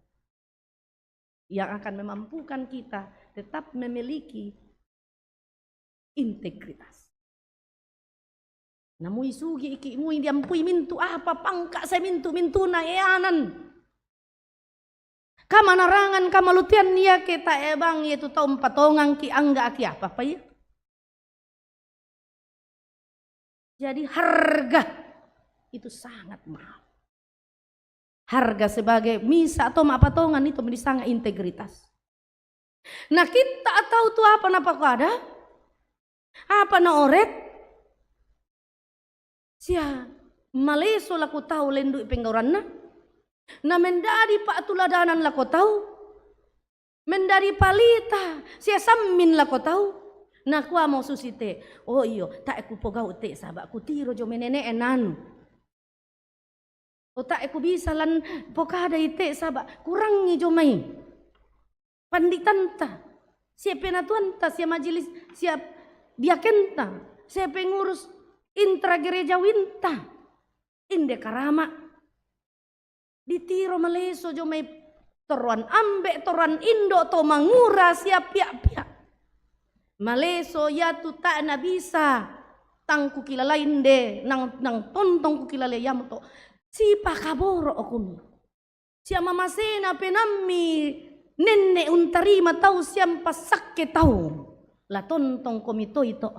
yang akan memampukan kita tetap memiliki integritas. Namui sugi' iki', mui diampui mintu' apa, pangka' sae mintu'-mintu'na eanan. Kamanarangan, kamalutean iake tae' bang iatu tau mpatongangki', angga'ki' apa-apa ia. Jadi harga itu sangat mahal. Harga sebagai misa' to ma' patongan itu mending sangat integritas. Na kitta' tau tu apa napakada, apa naoret, sia maleso lako tau lendu' penggauranna, na mendadi pa'tuladanan lako tau, mendadi palita sia sammin lako tau. Nakuamo susi te, "Oh iyo, tae' kupogau' te saba' kutiro jo mai nene'e nanu. O tae' kubisa lan pokadai te saba' kurangi jo mai panditanta, sia penatuanta, sia majelis, sia diakenta, sia pengurus intragerejawinta." Inde karama'. Ditiro maleso jo mai toroan ambe', toroan indo', to mangura sia pia'-pia'. Maleso iatu tae' nabisa tang kukilalai inde, nang, nang tontong kukilalai iamoto sipakaboro' okumi. Sia mamasena penammi nenne' untarima tau sia mpassakke tau. La tontong komi toi to.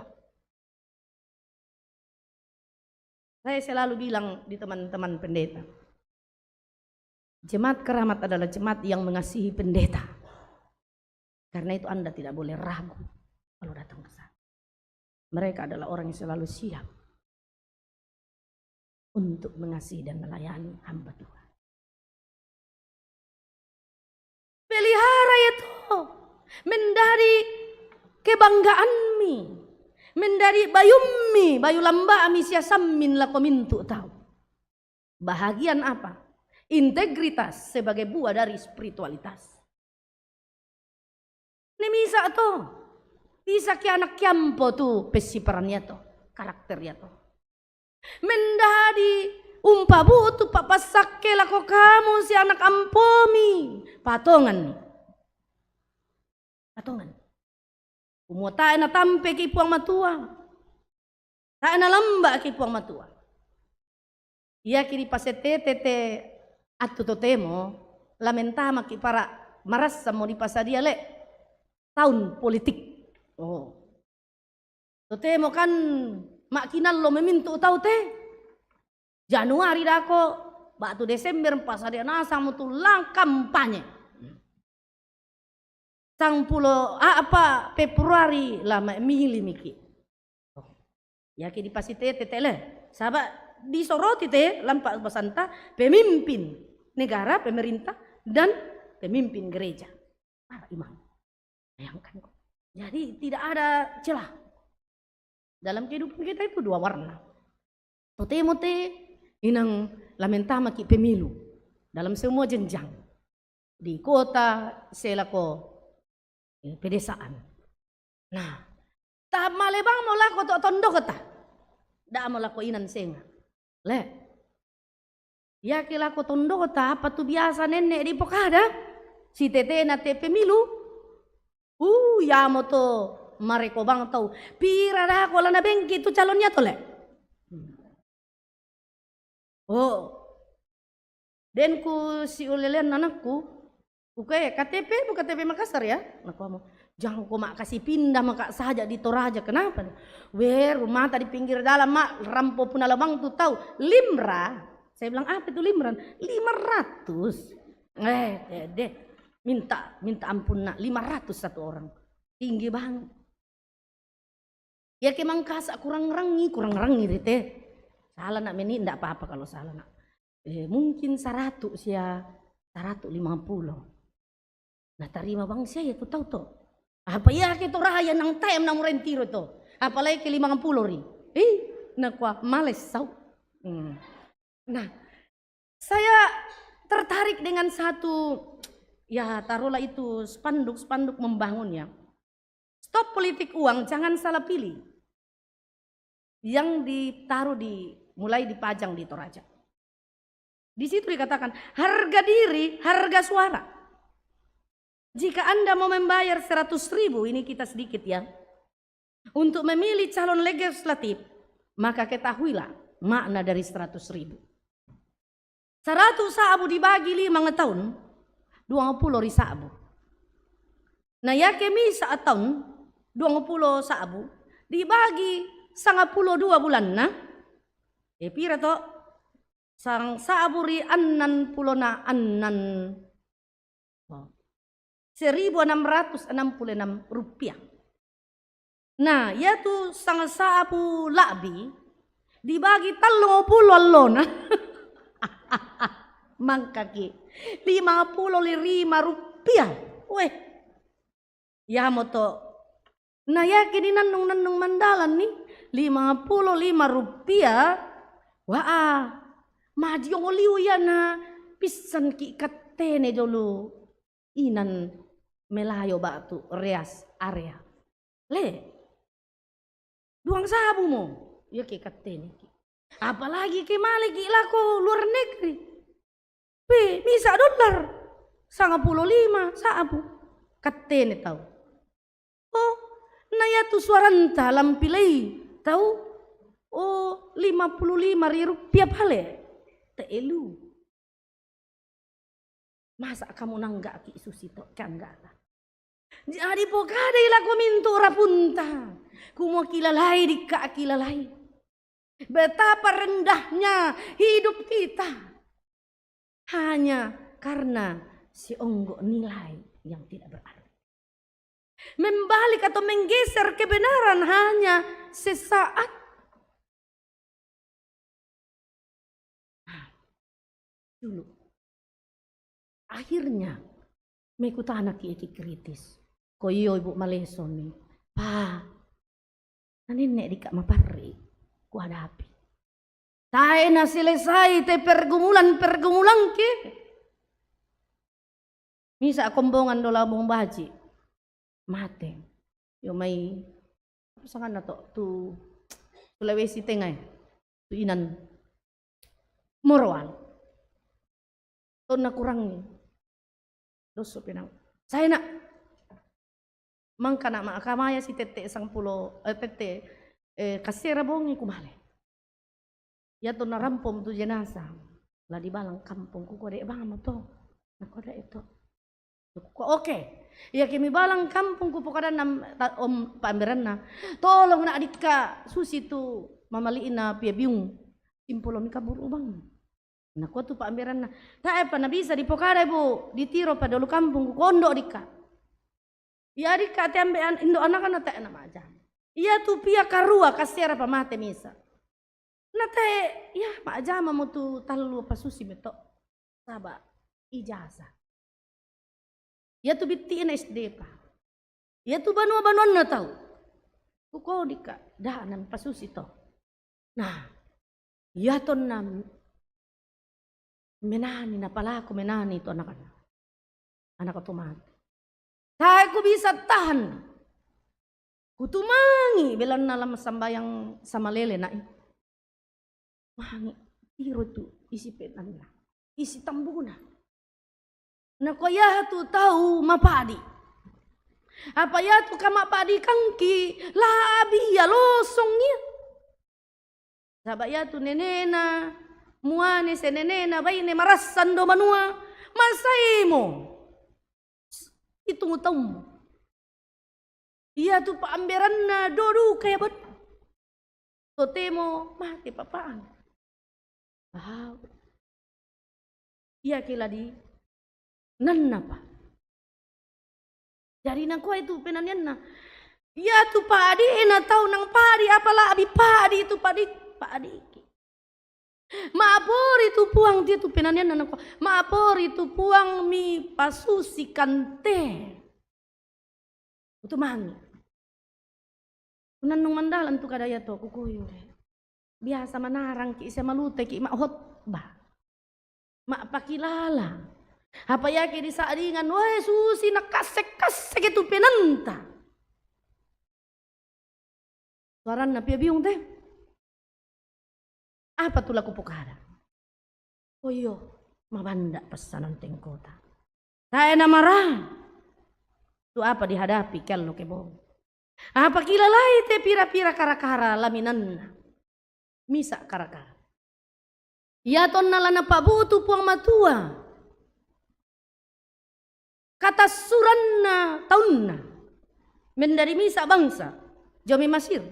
Saya selalu bilang di teman-teman pendeta, jemaat keramat adalah jemaat yang mengasihi pendeta. Karena itu Anda tidak boleh ragu kalau datang ke sana. Mereka adalah orang yang selalu siap untuk mengasihi dan melayani hamba Tuhan. Pelihara itu menjadi kebanggaanmi, menjadi bayummi, bayu lamba'mi sia sammin lako mintu' tau. Bahagian apa? Integritas sebagai buah dari spiritualitas. Ne misa' to, misa' ki ana' kiampo tu pessiparan iato, karakter iato. Mendadi umpabu'tu pa'passakke lako kamu sia ana' ampomi, patonganni. Patonganni. Kumua tae' natampeki Puang Matua. Tae' nalamba'ki Puang Matua. Iaki dipasitete te attu totemo, la mentamaki para' marassammo dipasadia le' taun politik. Oh. Totemo kan ma'kinallo memintu' tau te. Januari dako, ba'tu Desember pasadia nasang mutu lang kampanye. Sangpulo a'pa' Februari la ma'mili miki'. Iaki dipasitete te le, saba' disoroti te lampa' basanta pemimpin negara, pemerintah, dan pemimpin gereja. Ah, imam. Bayangkan kok. Jadi tidak ada celah. Dalam kehidupan kita itu dua warna. Totemo te inang la mentamaki pemilu dalam semua jenjang. Di kota, sia lako, eh, pedesaan. Nah, tamalebangmo lako to tondokta. Da'mo lako inan senga'. Le. Iaki lako tondokta, apa tu biasa nenne' dipokada? Sitetena te pemilu. Uh, iamoto marekobang tau. Pira dako la nabengki tu calon iato le? Oh. Den kusiulelean anakku, kukue, "K T P-mu K T P Makassar ya?" Nakuamo, "Jangko ma' kasi pindah maka saja di Toraja." "Kenapa?" "We, rumahta di pinggir jalan ma', rampo punalebang tu tau." "Limra?" Saya bilang, "Apa itu limra?" "Lima ratus." Eh, deh, deh. Minta, minta ampun nak, lima ratus satu orang. Tinggi banget. Iake mangkasa' kurang rangi, kurang rangi ri te. Sala nak meni, ndak apa-apa kalau sala nak. Eh, mungkin saratu' sia, saratu' lima pulo. Natarima bang sia iatu tau to. Apa iake Toraja nang taem na murentiro to. Apalagi ke lima pulo ri. Ih, nakua males sau. Hmm. Nah, saya tertarik dengan satu, ya, taruhlah itu spanduk, spanduk membangun ya. Stop politik uang, jangan salah pilih. Yang ditaruh di, mulai dipajang di Toraja. Di situ dikatakan, harga diri, harga suara. Jika Anda mau membayar seratus ribu, ini kita sedikit ya, untuk memilih calon legislatif, maka ketahuilah makna dari seratus ribu. Saratu' sa'bu dibagi lima taun, duangpulo ri sa'bu. Na iake misa' taun, duangpulo sa'bu, dibagi sangpulo dua bulanna, Eh, pira to? Sangsa'bu ri annan pulona annan. Oh. Seribu enam ratus enam puluh enam rupiah. Nah, iyatu sangsa'bu la'bi dibagi tallung pulo allona. Mangkaki lima puluh lima rupiah. Weh, iyamoto. Nah, yakini nannung-nannung mandalanni lima puluh lima rupiah. Wah, majiong oliu iyana pissanki kattene jolo inan melayo batu rest area. Le, duang sa'bu mo, iya ke kattene ki. Apalagi ke maleki lako luar negeri. Pe, misa dollar, sanga pulo lima sa'bu. Kattene tau. Oh, na iyatu suaranta lampilai tau. Oh, lima puluh lima ri rupiah pale. Te'elu. Masa kamu nangga'ki susi to, kangga'ta. Jadi pokadai lako mintu rapunta. Kumua kilalai dikka kilalai. Betapa rendahnya hidup kita. Hanya karena seonggok nilai yang tidak berarti. Membalik atau menggeser kebenaran hanya sesaat. Nah, dulu. Akhirnya, mekutana ki eki kritis. Ko iyo ibu malesoni. Pa, nanenne dika maparri kuhadapi. Tae na selesai te pergumulan-pergumulangki. Misa kombongan do Labuan Bajo. Mate. Iyo mai, apa sanganna to, tu Sulawesi Tengah e. Tu inan Morowali. Tonna kurangi. Dosso penang. Sae na. Mangkana ma kamaya si tette sangpulo, eh, tette, eh, kasera bongi kumale. Iya to narampong tu jenazah. La dibalang kampong, kukua de bang mo to. Nakua de to. Kukua, oke. Iya ke mibalang kampong, kupokadanna ta-, om paamberanna. Tolong na dikka susi tu mamali'na pia biung. Simpolo mi kaburu bang. Nakua tu paamberanna. Tae pa nabisa dipokada, Bu, ditiro pa dolo kampong, kukondo dikka. Iya dikka te ambe an-, indo anakna tae na majang. Iya tu pia karua kasera pa mate misa. Na tae, iya, ma'jama mo tu tallu pasusi meto. Saba ijazah. Iya tu bitti'na S D pa. Iya tu banua-banuanna tau. Kukodika, da nan pasusi to. Nah, iya tonna menani, napalako menani tu anakna. Anak oto mate. Tae ku bisa tahan. Kutumangi belanna lama sambayang samalele na'i. Mangi tiro tu isi penanna, isi tambuna. Nakua iya tu tau mapadi. Apa iya tu kamapadi kangki labi iya losong iya. Saba iya tu nenena, muane se nenena, baine marassan do manua, masaimo. Itu mutaummu. Iya tu paamberanna do duka iya bot. Totemo mate papaan. Wow. Iya ke ladi nannapa. Jadi nakua itu penanianna. Iya tu padi na tau nang padi, apalagi padi itu padi, padi. Ma'pori tu Puang, dia tu penanianna nakua, ma'pori tu Puang mi pasusi kante. Utumangi. Nannung mandalan tu kada iya to, kukoyo de. Biasa manarangki sia maluteki ma'hotbah. Ma'pakilala. Apa iya ke disa'dingan, wae susi nakasse-kasse ke tu penanta. Suaranna pia biung te. Apa tu la kupokada? Oh iyo, mabanda passanan tengkota. Tae namara. Tu apa dihadapi kello kebong. Apa kilalai te pira-pira kara-kara laminanna. Misa kara-kara. Iya tonna la napabu'tu Puang Matua. Katassuranna taunna. Mendari misa bangsa. Jami Masir.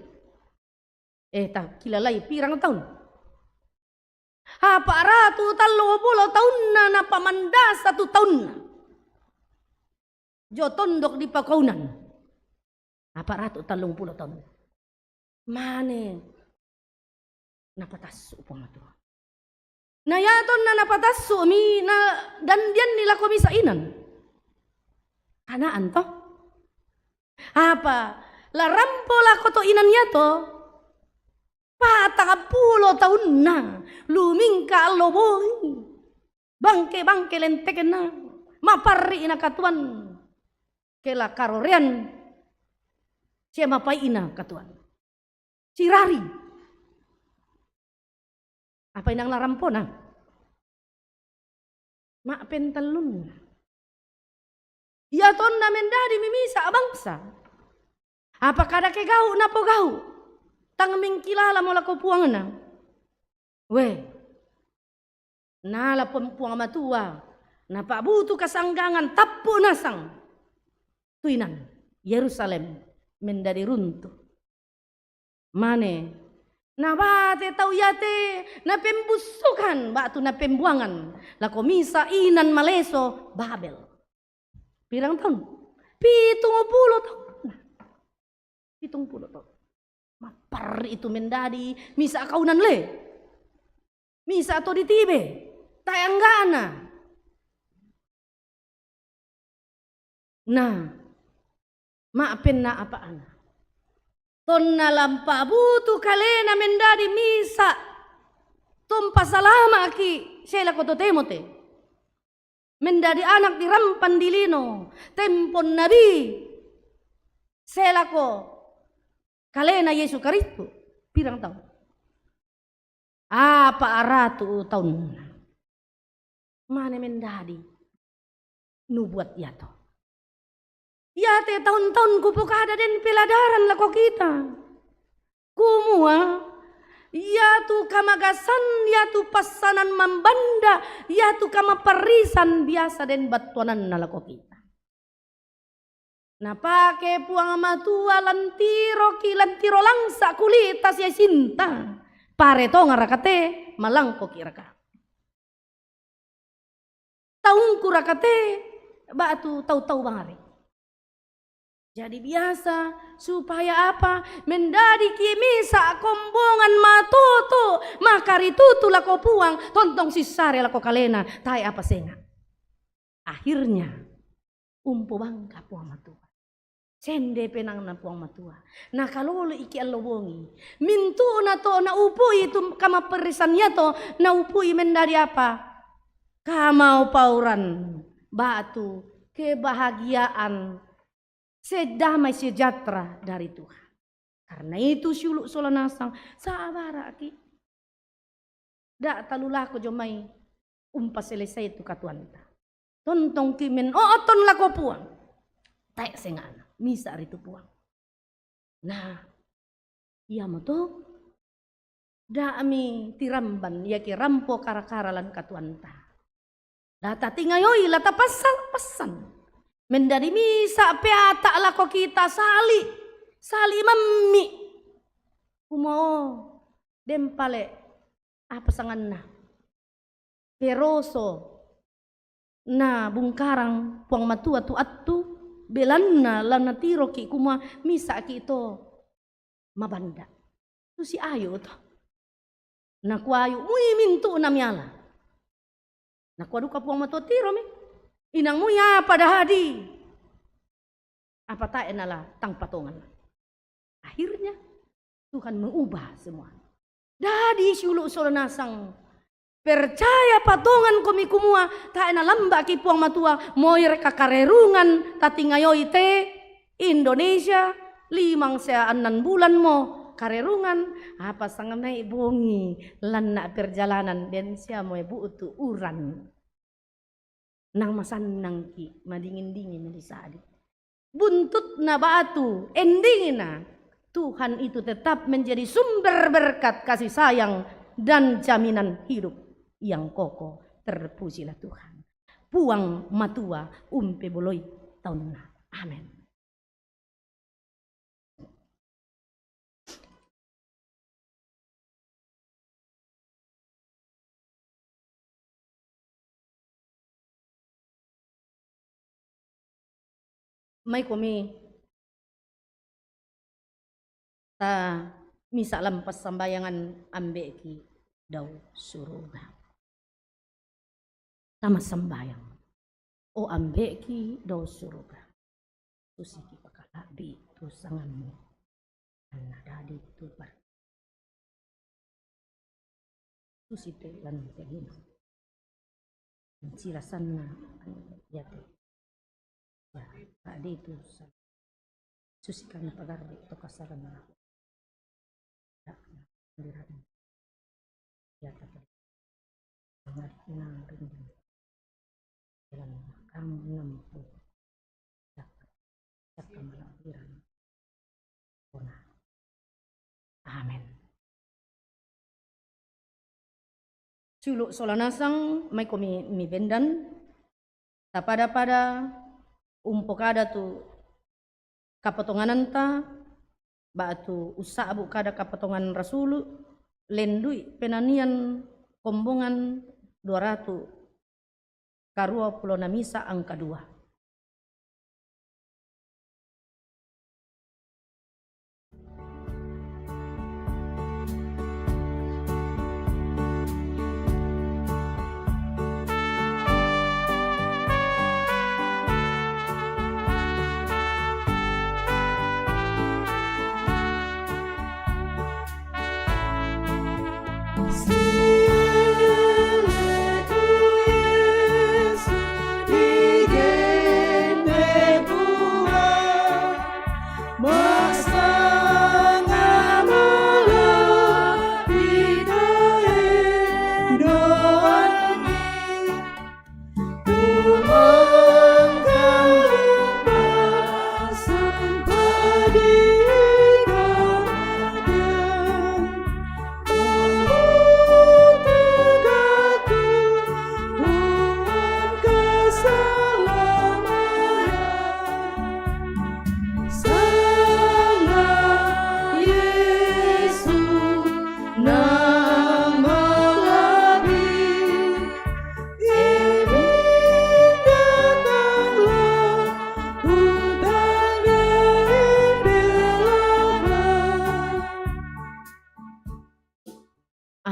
Eh, ta kilalai pirang taun. Apa' ratu tallung pulo taunna napamandasa tu taunna. Jo tondok di pakaunan. Apa' ratu tallung pulo taunna. Mane napatassu' Puang Matua. Na iatonna napatassu'mi na dandianni lako misa' inan. Kanaan to. Apa' la rampo lako to inan iato. Patang pulo taunna lumingka allo bongi. Bangke-bangke lentekenna. Maparri'na katuoan. Ke la karorean. Sia mapai'na katuoan. Sirari. Apa' inang la rampona? Ma'pentellunna. Iatonna mendadi mi misa' bangsa. Apa' kada ke gau' napogau'. Tang mengkilala mo lako puangna. We. Nala Puang, Puang Matua. Napa'butu kasanggangan tappu' nasang. Tu inan Yerusalem mendadi runtu'. Mane, nabate tau iate napembussukan ba'tu napembuangan lako misa' inan maleso Babel. Pirang taun? Pitung pulo taun. Pitung pulo taun. Maparri' tu mendadi misa' kaunan le. Misa' to ditibe. Tae' angga'na. Na, ma'penna apa'na. Tonna la mpa'butu kalena mendadi misa' to mpasalama'ki' sia lako to temo te. Mendadi ana' dirampan dilino, tempon nabi sia lako kalena Yesu Karistu. Pirang taun? Apa' ratu taunna. Mane mendadi nubuat iato. Iate taun-taun kupokada den peladaran lako kita. Kumua, iatu kamagasan, iatu passanan mambanda, iatu kamaparrisan biasa den battuananna lako kita. Napake Puang Matua lantiroki', lantiro langsa' kulita sia sinta. Pare tongaraka te, malangkoki' raka. Taungkuraka te, ba'tu tau-tau bangare. Jadi biasa, supaya apa? Mendadiki' misa' kombongan matoto', makaritutu lako Puang, tontong sissare lako kalena, tae' apa senga'. Akhirnya, umpobangka Puang Matua. Sende penangna Puang Matua. Nakalolo'iki' allo bongi. Mintu'na to naupui tu kamaparrisan iato, naupui mendadi apa? Kamaopauran, ba'tu kebahagiaan, sedamai sejahtera dari Tuhan. Karna itu siulu' sola nasang, sabara'ki'. Da' talulako jomai umpaselesai tu katuoanta. Tontongki' meno'oton lako Puang. Tae' senga'na, misa' ritu Puang. Na, iamoto, da'mi tiramban, iake rampo kara-kara lan katuoanta. La tatingayoi, la tapassan-passan. Mendadi misa' peata' lako kita sali', sali' mammi'. Kumua, o, den pale', apa sanganna? Peroso na bungkarang Puang Matua tu attu, belanna la natiroki' kumua misa'ki' to mabanda'. Tu si ayu' to. Nakua ayu', mui mintu'na miala. Nakua duka Puang Matua, tiromi. Inang mui apa dahadi. Apa tae' nala tang patongan. Akhirnya Tuhan mengubah semua. Dadi siulu' sola nasang. Percaya patongankomi kumua, tae' nalamba'ki' Puang Matua, moi reka karerungan tatingayoi te Indonesia, limang sia annan bulan mo karerungan, apa sanganai bongi lanna' perjalanan den sia moi bu'tu uran. Nang masannangki', madingin-dingin di sadi. Buntutna ba'tu, endingna, Tuhan itu tetap menjadi sumber berkat, kasih sayang, dan jaminan hidup yang kokoh. Terpujilah Tuhan. Puang Matua umpeboloi taunna. Amin. Mai komi ta misa' lam passambayangan, Ambe'ki dao suruga. Ta massambayang. O Ambe'ki dao suruga, susiki pakala'bi' tu sangammu, anna dadi tu par-, susi te lan te lino. Silasanna iate. Ya, dadi tu sa-, susi kami pagarri' to kasalan aku. Ya, dirani. Ya, tapi nang rindu. Dalam kamu enam puluh. Cakka, cakka mala'birang. Pona. Amin. Siulu' sola nasang, mai komi mibendan, tapada-pada umpokada tu kapotongananta, ba'tu ussa'bu' kada kapotongan rasulu', lendu'i penanian kombongan dua ratu' karua pulo na misa' angka dua.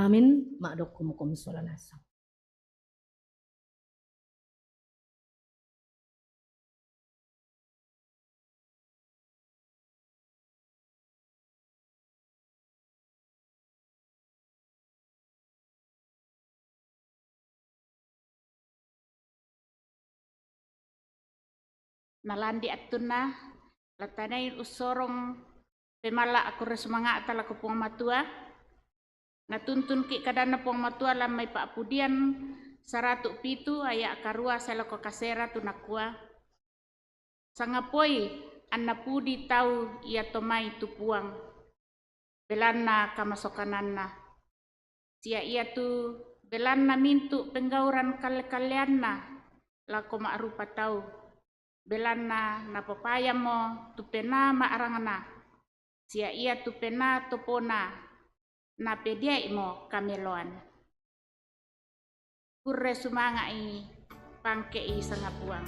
Amin. Ma'dokkomo komi sola nasang. Nalandi' attunna, la tanai ussorong pemalla' akkurre sumanga'ta lako Puang Matua. Natuntunki' kadanNa Puang Matua lan mai Pa'pudian saratu' pitu aya' karua sae lako kasera, tu nakua, Sangapoi anna pudi tau iato mai tu Puang, belanna kamasokananna, sia iatu belanna mintu' penggauran kalle-kalleanna lako ma'rupa tau, belanna napopayammo tu penaa ma'rangna, sia iatu penaa topona napediai'mo kameloan. Kurre sumanga'i, pangke'i sangapuang.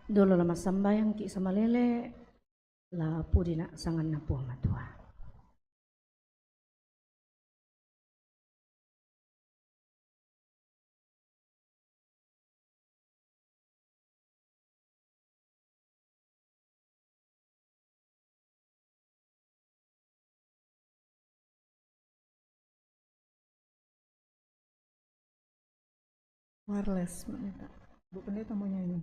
Dolo la massambayang ki' samalele, la pudina' sanganna Puang Matua. Wireless, Bu Pendeta mau nyanyi.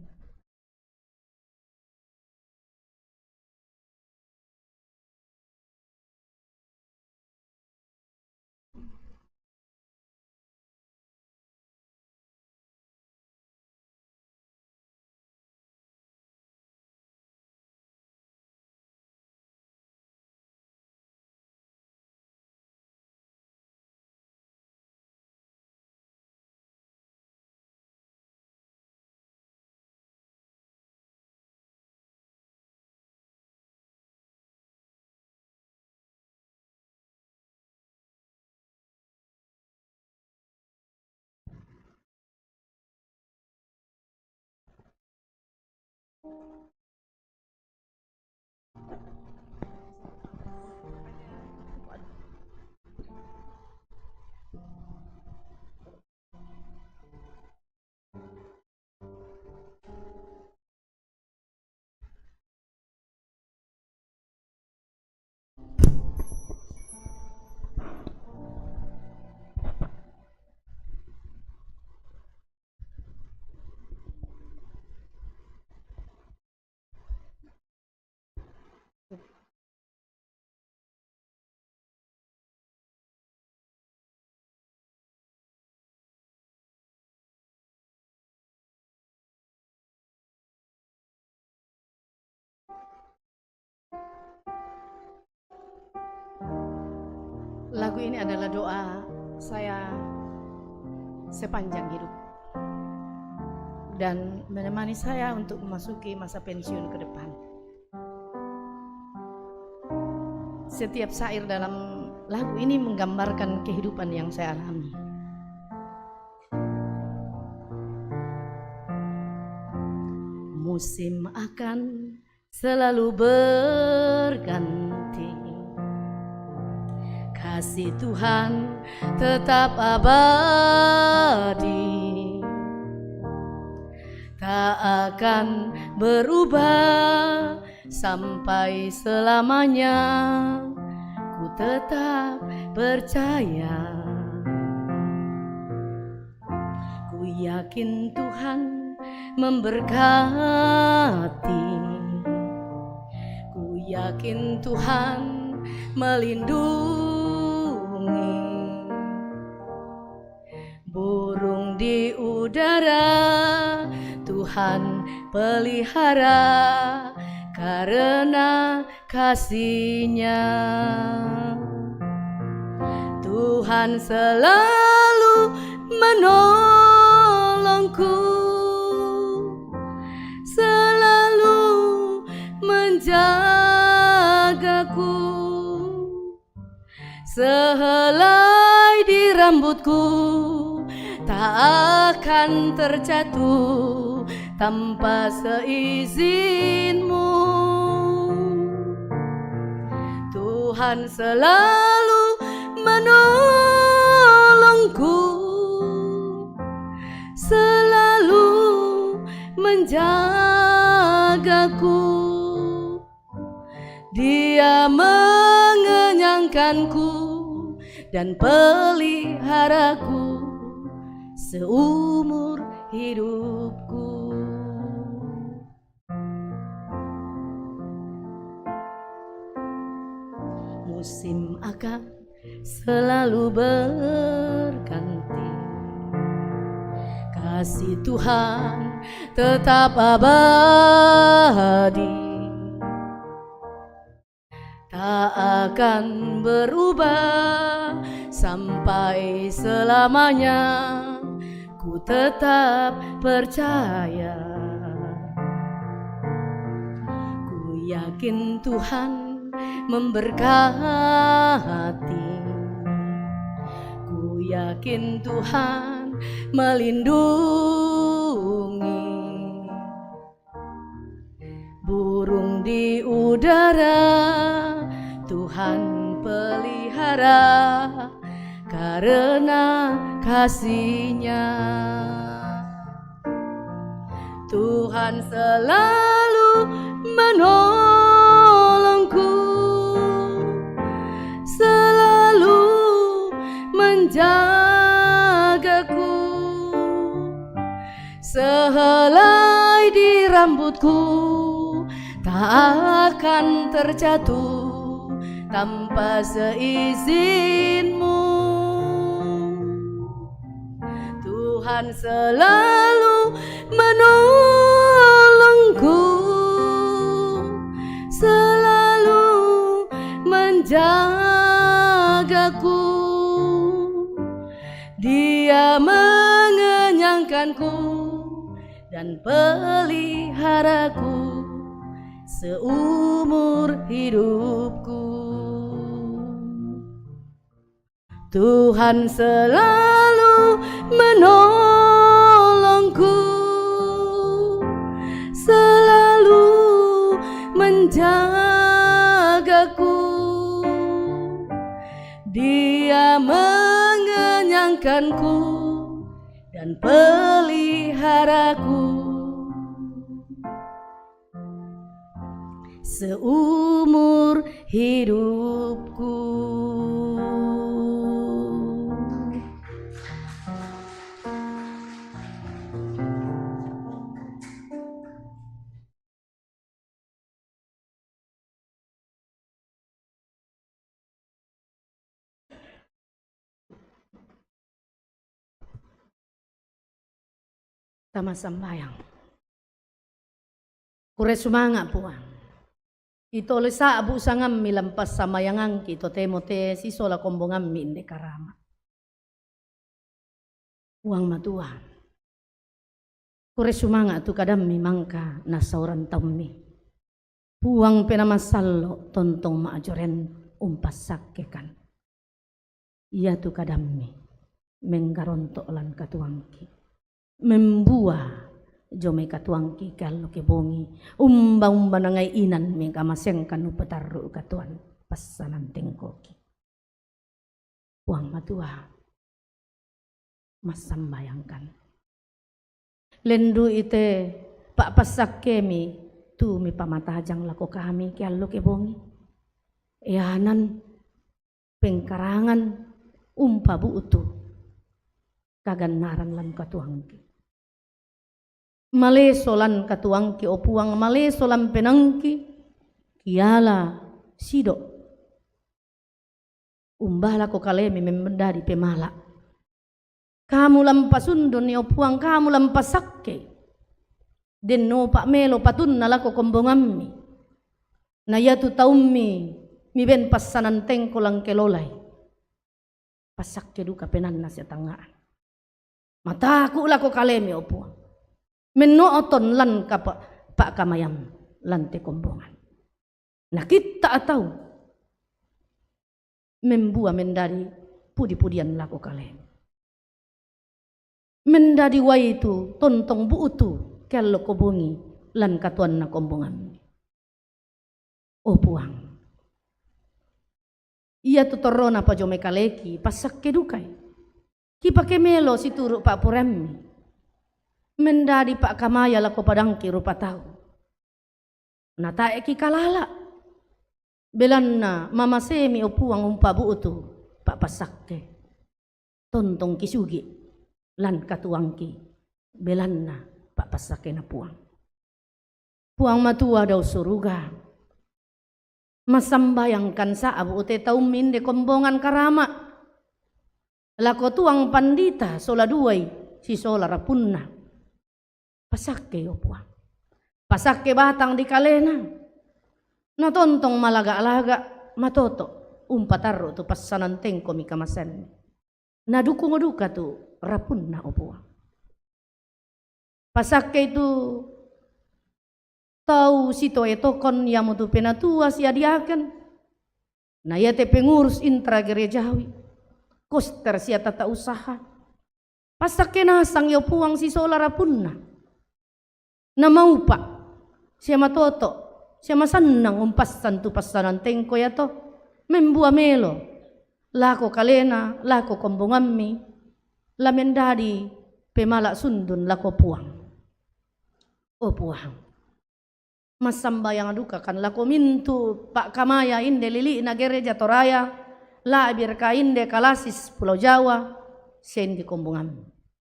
Lagu ini adalah doa saya sepanjang hidup dan menemani saya untuk memasuki masa pensiun ke depan. Setiap syair dalam lagu ini menggambarkan kehidupan yang saya alami. Musim akan selalu berganti, kasih Tuhan tetap abadi, tak akan berubah sampai selamanya. Ku tetap percaya. Ku yakin Tuhan memberkati. Ku yakin Tuhan melindungi. Burung di udara Tuhan pelihara karena kasih-Nya. Tuhan selalu menolongku, selalu menjagaku. Sehelai di rambutku tak akan terjatuh tanpa seizin-Mu. Tuhan selalu menolongku, selalu menjagaku. Dia mengenyangkanku dan peliharaku seumur hidupku. Musim akan selalu berganti, kasih Tuhan tetap abadi, tak akan berubah sampai selamanya. Ku tetap percaya. Ku yakin Tuhan memberkati. Ku yakin Tuhan melindungi. Burung di udara Tuhan pelihara karena kasih-Nya. Tuhan selalu menolongku, selalu menjagaku. Sehelai di rambutku tak akan terjatuh tanpa seizin-Mu. Tuhan selalu menolongku, selalu menjagaku. Dia mengenyangkanku dan peliharaku seumur hidupku. Tuhan selalu menolongku, selalu menjagaku. Dia mengenyangkanku dan peliharaku seumur hidupku. Tama sambayang. Kure sumanga' Puang. Ito le sa'bu' sangammi lampas sambayangangki' totemo te sisola kombongammi inde karama'. Puang Matua, kure sumanga' tu kadammi mangka nasaoran taummi. Puang Penaa Masallo' tontong ma'ajoren umpasakkekan. Iatu kadammi menggaronto' lan katuoangki, membua jomai katuoangki ke allo ke bongi, umba-umba nangai inanmi kamaseangkan upatarru' katuoan passanan tengkoki. Puang Matua, massambayangkan. Lendu'i te pa'passakkemi tu mipamatajang lako kami ke allo ke bongi. Eanan pengkarangan umpabu'tu kagannaran lan katuoangki. Maleso lan katuoangki, o Puang, maleso lan penaangki, kiala sido' umba lako kalemi mendadi pemala'. Kamu lan pasundunni, o Puang, kamu lan pasakkei. Denno pa'melo patunna lako kombongammi. Na iatu taummi miben passanan tengko lan kelolai, passakke duka penaanna sia tangnga'na. Mataku' lako kalemi, o Puang. Menno'ton lan kapa-, pa'kamayam lan te kombongan. Nakitta' tau membua mendadi pudi-pudian lako kalemi. Mendadi uwaitu tontong bu'tu ke allo ke bongi lan katuoanna kombongammi. O Puang, iatu torrona pajomai kaleki passakke dukai. Kipake melo situru' pa'poraiammi. Mendadi pa'kamaya lako padangki rupa tau. Na tae' kikalala'. Belanna mamasemi, o Puang, umpabu'tu pa'passakke. Tontong kisugi' lan katuoangki, belanna pa'passakkena Puang. Puang Matua dao suruga, massambayangkan sa'bu' te taummi inde kombongan karama', lako tuang pandita sola duai sisola rapunna. Pasakkei, o Puang. Pasakke batang di kalena. Na tontong malaga'-laga' matoto' umpatarru' tu passanan tengkomi kamaseammi. Na dukung duka tu rapunna, o Puang. Pasakkei tu tau sitoe tokon, iamotu penatua sia diaken. Na iate pengurus intra gerejawi, koster sia tata usaha. Passakke nasang, o Puang, sisola rapunna. Na maupa', Sia matoto', sia masannang umpassan tu passanantengko iato. Membua melo lako kalena, lako kombongammi, la mendadi pemala' sundun lako Puang. O Puang, massambayang dukakan lako mintu' pa'kamaya inde lili'na gereja Toraya, la'birka inde kalasis Pulau Jawa, sia inde kombongammi.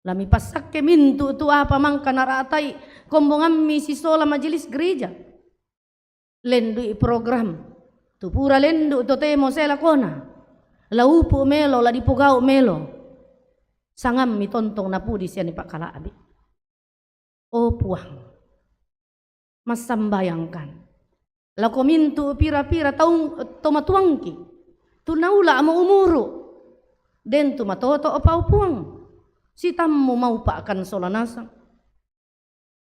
La mipassakke mintu' tu apa mangka nara'tai kombongammi sisola majelis gereja. Lendu'i program tu pura lendu' totemo sae lakona. La upu' melo, la dipogau' melo. Sangammi tontong napudi sia nipakkala'bi. O Puang, massambayangkan lako mintu' pira-pira taung, tomatuangki, tu naula'mo umuru', den tu matoto' pa, o Puang, sitammu maupa'kan sola nasang.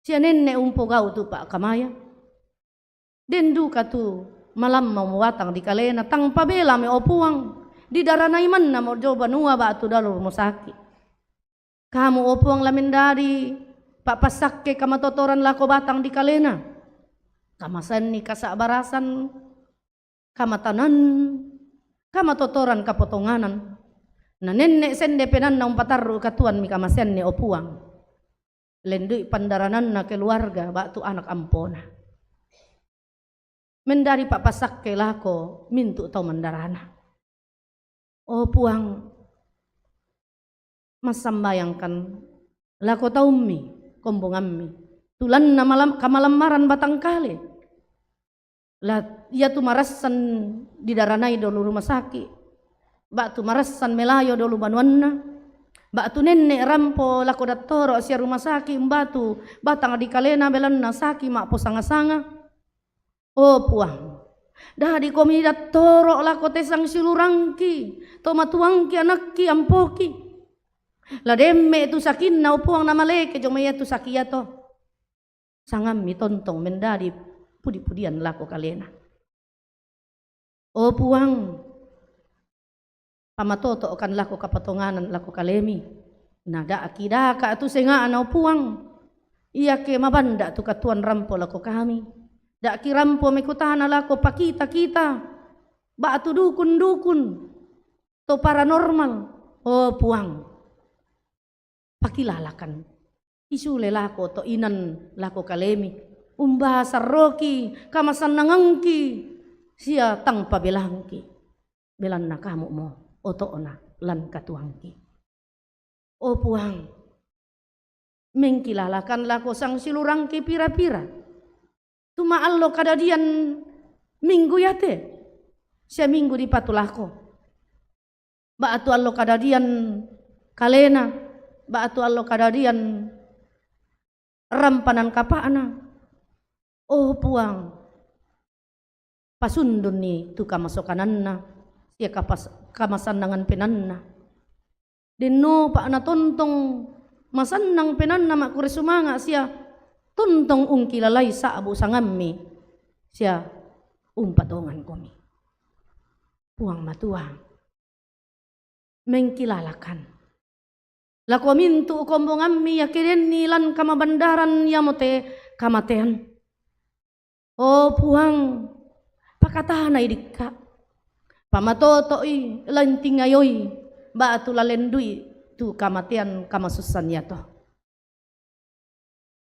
Sia nenne' umpogau' tu pa'kamaya. Den duka tu malamma mo batang dikalena, tang pabelami, o Puang, didaranai mannamo jio banua ba'tu dalu rumah sakit. Kamu, o Puang, la mendadi pa'passakke kamatotoran lako batang dikalena. Kamaseanni kasa'barasan, kamatanan, kamatotoran kapotonganan. Na nenne' sende penanna umpatarru' katuoammi kamaseanni, o Puang. Lendu'i pandarananna keluarga ba'tu anak ampona. Mendadi pa'passakke lako mintu' tau mandarana. O Puang, massambayangkan lako taummi, kombongammi, tulanna malam-, kamalammaran batang kale. La iatu marassan didaranai dolu rumah sakit, ba'tu marassan melayo dolu banuanna, ba'tu nenne' rampo lako dattoro' sia rumah sakit umbatu batang dikalena belanna sakit ma'posanga-sanga. O Puang, dadikomi dattoro' lako te sangsiulurangki, tomatuangki, anakki, ampoki. La demme' tu sakinna, o Puang, namaleke jio mai iatu saki iato. Sangammi tontong mendadi pudi-pudian lako kalena. O Puang, pamatoto'kan lako kapotonganan lako kalemi. Na da'ki daka' tu senga'na, o Puang. Iake mabanda' tu katuoan rampo lako kami, da'ki rampo mekutana lako pakita-kita ba'tu dukun-dukun to paranormal, o Puang. Pakilalakan. Isule lako to inan lako kalemi. Umbasa roki kamasannangangki sia tang pabelangki. Belanna kamu'mo oto'na lan katuoangki. O Puang, mengkilalakan lako sangsiulurangki pira-pira. Tu ma'allo kadadian minggu iate, sia minggu dipatu lako. Ba'tu allo kadadian kalena, ba'tu allo kadadian rampanan kapa'na. O Puang, pasundunni tu kamasokananna sia kapas-, kamasannangan penanna. Denno pa'na tontong masannang penanna, ma'kurre sumanga' sia tontong ungkilalai sa'bu sangammi sia umpatongankomi. Puang Matua, mengkilalakan lako mintu' kombongammi iake denni lan kamabandaran iamote kamatean. O Puang, pakatanai dikka', pamatoto'i, la intingayoi, ba'tu la lendu'i tu kamatean kamasussan iato.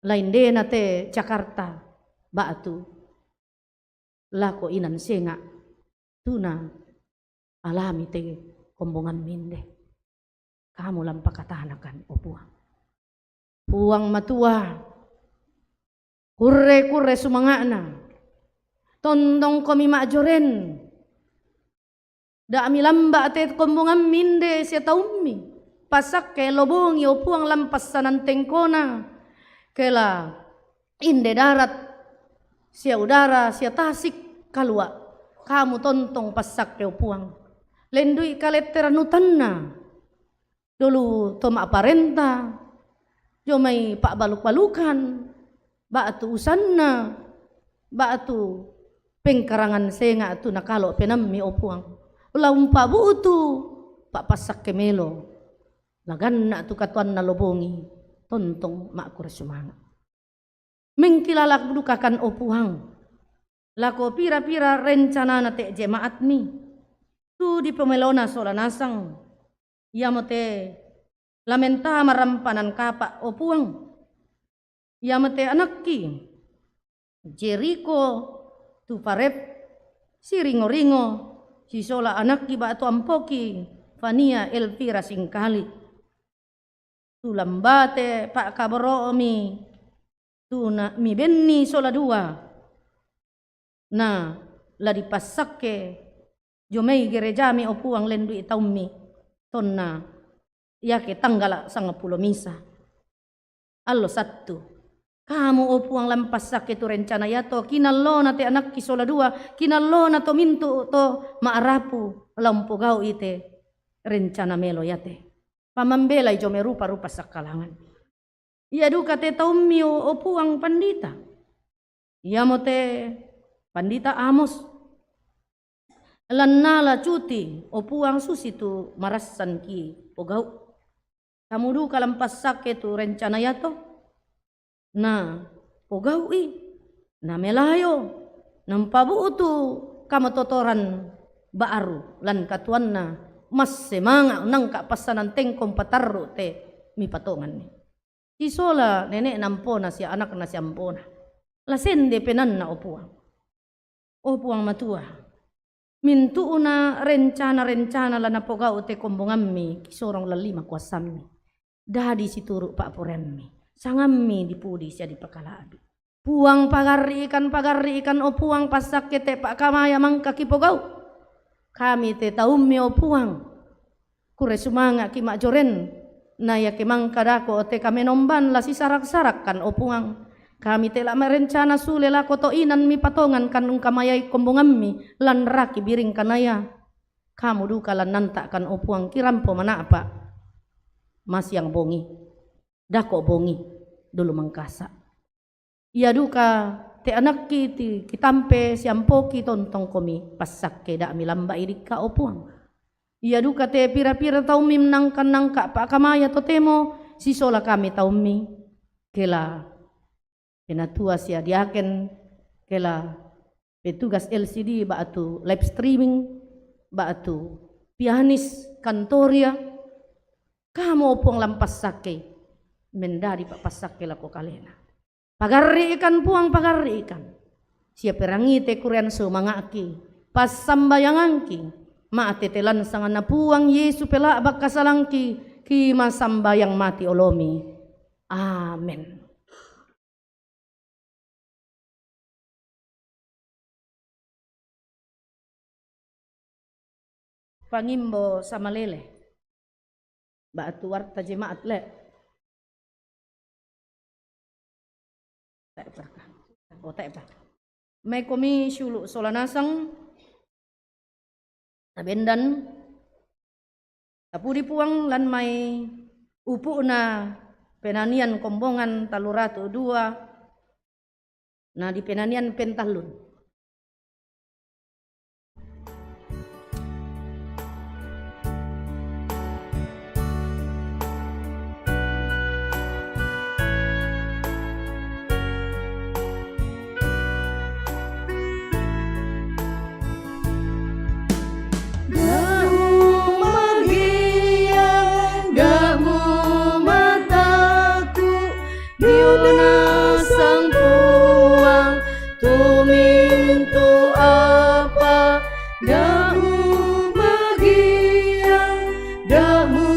La indena te Jakarta ba'tu lako inan senga' tu naalami te kombongammi inde. Kamu la mpakatanakan, o Puang. Puang Matua, kurre-kurre sumanga'na, tontongkomi ma'joren. Da' milamba' te kombongammi inde sia taummi. Passakke lobongi, o Puang, lan passanantengkona. Ke la inde darat sia udara sia tasik kalua', kamu tontong passakke, o Puang. Lendu'i kaletteran utanna dolu to ma'parenta, jio mai pa'baluk-balukan, ba'tu usanna, ba'tu pengkarangan senga' tu nakalo' penammi, o Puang. La umpabu'tu pa'passakke melo, la ganna' tu katuoanna lobongi, tontong ma'kurre sumanga'. Mengkilala dukakan, o Puang, lako pira-pira rencanana te jemaatmi, tu dipomelona sola nasang, iamote la mentama rampanan kapa, o Puang, iamote anakki Jeriko tu Parep, si Ringo-Ringo, sisola anakki ba'tu ampoki Fania Elvira Singkali. Tu lambate pa'kaboro'mi, tu na mibenni sola dua, na la dipassakke jomai gerejami, o Puang, lendu'i taummi, tonna iake tanggala sangpulo misa, allo Sattu. Kamu, o Puang, la mpassakke tu rencana iato, kinallona te anakki sola dua, kinallona to mintu' to ma'rapu la umpogau'i te rencana melo iate. Pamambelai jomai rupa-rupa sakkalangan. Ia duka te taummi, o, o Puang, pandita. Iamote Pandita Amos. Lannala cuti, o Puang, susitu marassanki pogau'. Kamu duka la mpassakke tu rencana iato, na pogau'i, na melayo, na mpabu'tu kamatotoran ba'ru lan katuoanna, massemanga' nangka passanan tengko mpatarru' te mipatonganni. Sisola nene'na ampona sia anakna sia ampona. La sende penaanna, o Puang. O Puang Matua, mintu'na rencana-rencana la napogau' te kombongammi, kisorong lan lima kuasammi. Dadi situru' pa'poraiammi, sangammi dipudi sia dipakala'bi. Puang, pagarri'ikan, pagarri'ikan, o Puang, passakke te pa'kamaya mangka kipogau'. Kami te taummi, o Puang, kure sumanga'ki ma'joren, na iake mangka dako' te kamenomban la sisarak-sarakkan, o Puang. Kami te la merencana sule lako to inan mipatongankan ungkamayai kombongammi lan raki biring kanaia. Kamu duka la nanta'kan, o Puang, kirampo mana'pa' masiang bongi, dako' bongi dolo mangkasa'. Ia duka te anakki ti kitampe sia ampoki tontongkomi passakke, da' milamba'i dikka', o Puang. Ia duka te pira-pira taummi mennangka-nangka pa'kamaya totemo sisola kami taummi, ke la penatua sia diaken, ke la petugas L C D ba'tu live streaming, ba'tu pianis kantoria, kamu, o Puang, la mpassakkei, mendadi pa'passakke lako kalena. Pagarri'ikan, Puang, pagarri'ikan. Sia perangi te kurean sumanga'ki. Passambayangangki. Ma'tete lan sanganna Puang Yesu pela'bak kasalangki, kimasambayang mati olomi. Amen. Pangimbo samalele. Ba'tu warta jemaat le. Te'pa. Oh, te'pa. Maikomi siulu' sola nasang. Tabendan. Tapudi Puang lan mai upu'na penanian kombongan tallu ratu dua, na dipenanian pentallun. Da'mu magiang, da'mu mataku, diona Sang Puang tu mintu' apa. Da'mu magiang, da'mu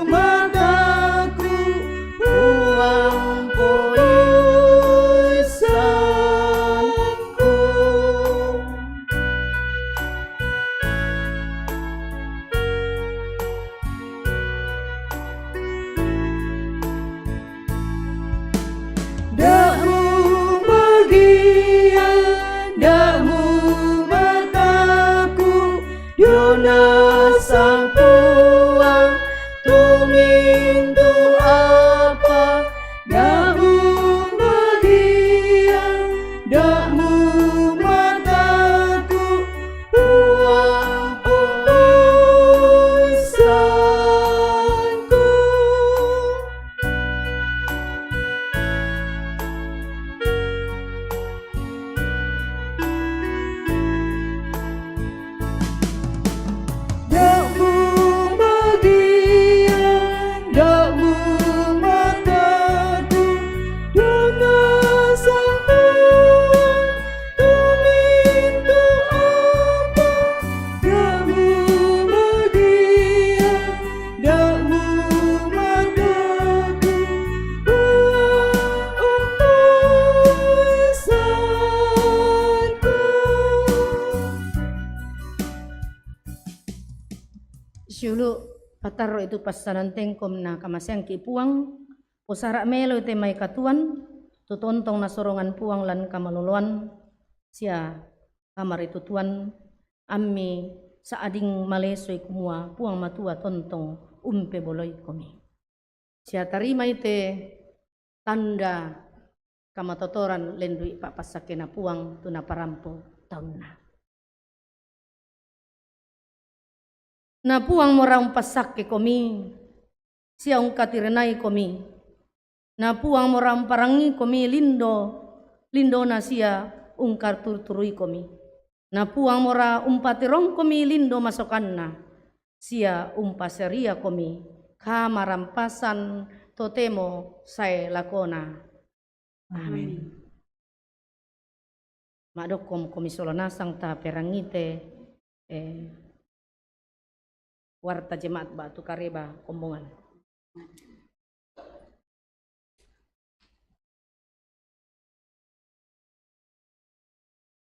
mataku, Puang poissanku. Da'mu magiang, da'mu mataku, diona Sang Puang tu mintu' apa. Da'mu magiang, da'mu mataku, Puang poissanku. Siulu' patarro' itu passanan tengkom na kamaseangki' Puang, posara' melo' te mai katuoan, tu tontong nasorongan Puang lan kamaloloan, sia kamaritutuan, ammi sa'ading malesoi kumua Puang Matua tontong umpeboloikomi. Sia tarimai te tanda kamatotoran lendu'i pa'passakkena Puang tu naparampo taunna. Na Puang mora umpassakkekomi, sia ungkatirenaikomi. Na Puang mora umparangikomi lindo, lindona sia ungkaturturuikomi. Na Puang mora umpatirongkomi lindo masokanna, sia umpaseriakomi kamarampasan totemo sae lakona. Amin. Amin. Ma'dokkom komi sola nasang taperangite, eh, warta jemaat ba'tu kareba kombongan.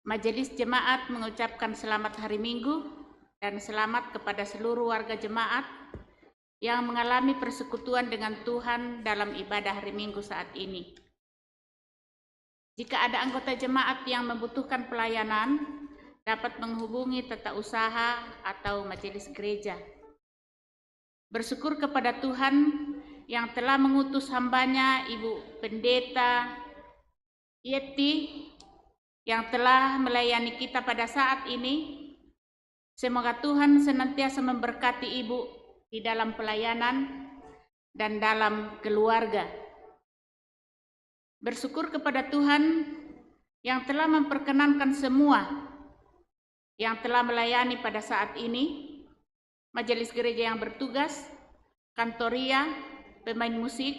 Majelis Jemaat mengucapkan selamat hari Minggu dan selamat kepada seluruh warga jemaat yang mengalami persekutuan dengan Tuhan dalam ibadah hari Minggu saat ini. Jika ada anggota jemaat yang membutuhkan pelayanan, dapat menghubungi tata usaha atau majelis gereja. Bersyukur kepada Tuhan yang telah mengutus hambanya, Ibu Pendeta Yeti, yang telah melayani kita pada saat ini. Semoga Tuhan senantiasa memberkati Ibu di dalam pelayanan dan dalam keluarga. Bersyukur kepada Tuhan yang telah memperkenankan semua yang telah melayani pada saat ini, majelis gereja yang bertugas, kantoria, pemain musik,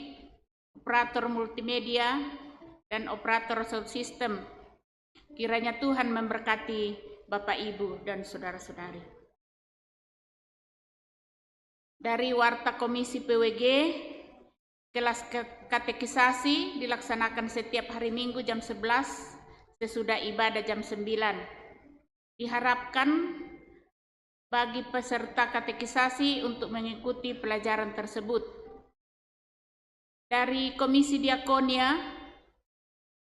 operator multimedia, dan operator sound system. Kiranya Tuhan memberkati Bapak, Ibu, dan saudara-saudari. Dari warta Komisi P W G, kelas ke-, katekisasi dilaksanakan setiap hari Minggu jam sebelas, sesudah ibadah jam sembilan. Diharapkan bagi peserta katekisasi untuk mengikuti pelajaran tersebut. Dari Komisi Diakonia,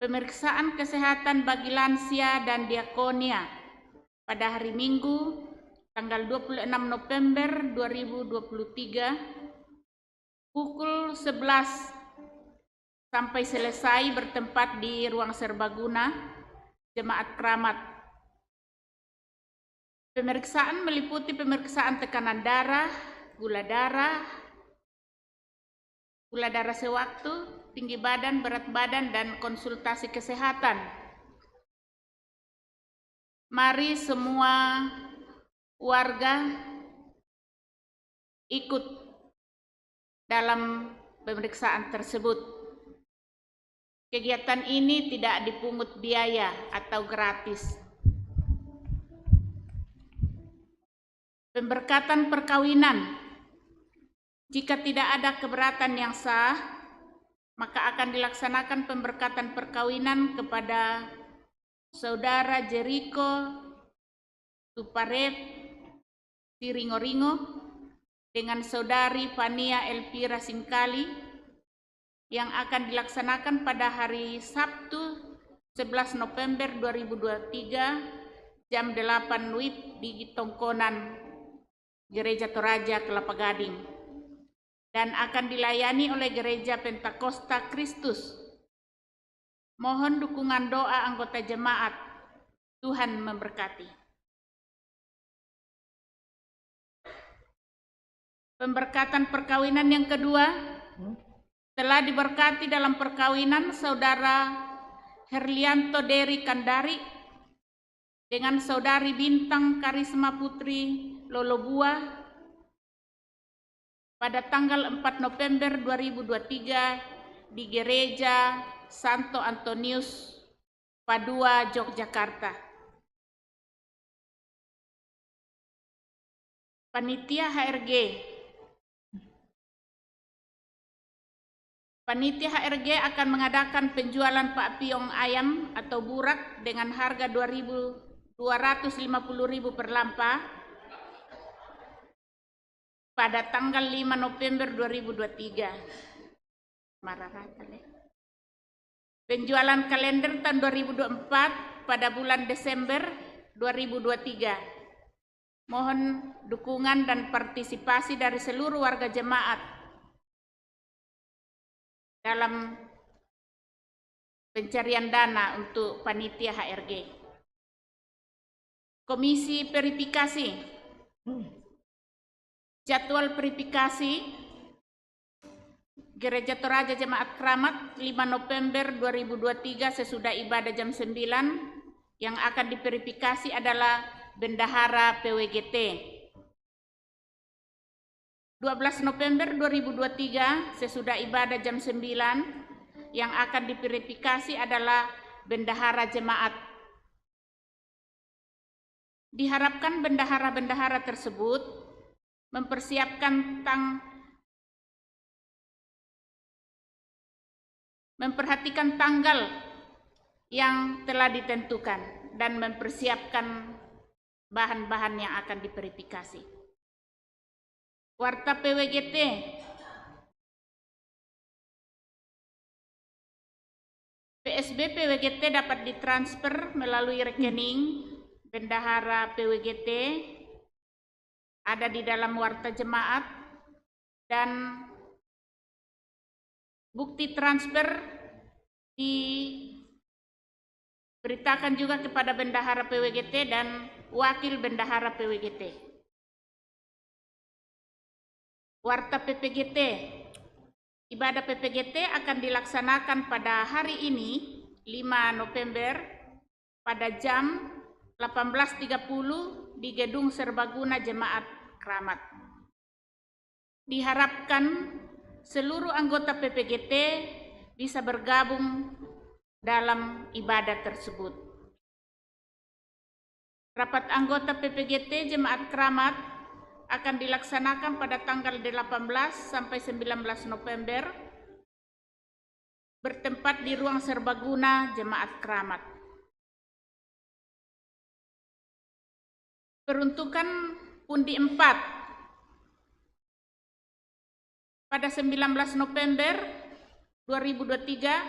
pemeriksaan kesehatan bagi lansia dan diakonia pada hari Minggu, tanggal dua puluh enam November dua ribu dua puluh tiga, pukul sebelas sampai selesai, bertempat di ruang serbaguna Jemaat Keramat. Pemeriksaan meliputi pemeriksaan tekanan darah, gula darah, gula darah sewaktu, tinggi badan, berat badan, dan konsultasi kesehatan. Mari semua warga ikut dalam pemeriksaan tersebut. Kegiatan ini tidak dipungut biaya atau gratis. Pemberkatan perkawinan. Jika tidak ada keberatan yang sah, maka akan dilaksanakan pemberkatan perkawinan kepada Saudara Jeriko Tuparet Siringoringo dengan Saudari Fania Elvira Singkali, yang akan dilaksanakan pada hari Sabtu, sebelas November dua ribu dua puluh tiga, jam delapan WIB di Tongkonan, Gereja Toraja, Kelapa Gading, dan akan dilayani oleh Gereja Pentakosta Kristus. Mohon dukungan doa anggota jemaat. Tuhan memberkati. Pemberkatan perkawinan yang kedua, telah diberkati dalam perkawinan Saudara Herlianto Dery Kandari dengan Saudari Bintang Karisma Putri Lolobua pada tanggal empat November dua ribu dua puluh tiga di Gereja Santo Antonius, Padua, Yogyakarta. Panitia H R G. Panitia H R G akan mengadakan penjualan pakpiong ayam atau burak dengan harga dua ribu, dua ratus lima puluh ribu per lampa. pada tanggal lima November dua ribu dua tiga. Mararata le. Penjualan kalender tahun dua ribu dua empat pada bulan Desember dua ribu dua tiga. Mohon dukungan dan partisipasi dari seluruh warga jemaat dalam pencarian dana untuk panitia H R G. Komisi verifikasi. Jadwal verifikasi Gereja Toraja Jemaat Keramat, lima November dua ribu dua tiga, sesudah ibadah jam sembilan, yang akan diverifikasi adalah Bendahara P W G T. Dua belas November dua ribu dua tiga, sesudah ibadah jam sembilan, yang akan diverifikasi adalah Bendahara Jemaat. Diharapkan bendahara-bendahara tersebut mempersiapkan tang-, memperhatikan tanggal yang telah ditentukan dan mempersiapkan bahan-bahan yang akan diverifikasi. Warta P W G T. P S B P W G T dapat ditransfer melalui rekening bendahara P W G T ada di dalam warta jemaat, dan bukti transfer diberitakan juga kepada bendahara P W G T dan wakil bendahara P W G T. Warta P P G T. Ibadah P P G T akan dilaksanakan pada hari ini, lima November, pada jam delapan belas tiga puluh di Gedung Serbaguna Jemaat Keramat. Diharapkan seluruh anggota P P G T bisa bergabung dalam ibadah tersebut. Rapat anggota P P G T Jemaat Keramat akan dilaksanakan pada tanggal delapan belas sampai sembilan belas November, bertempat di ruang serbaguna Jemaat Keramat. Peruntukan pundi empat. Pada sembilan belas November dua ribu dua tiga,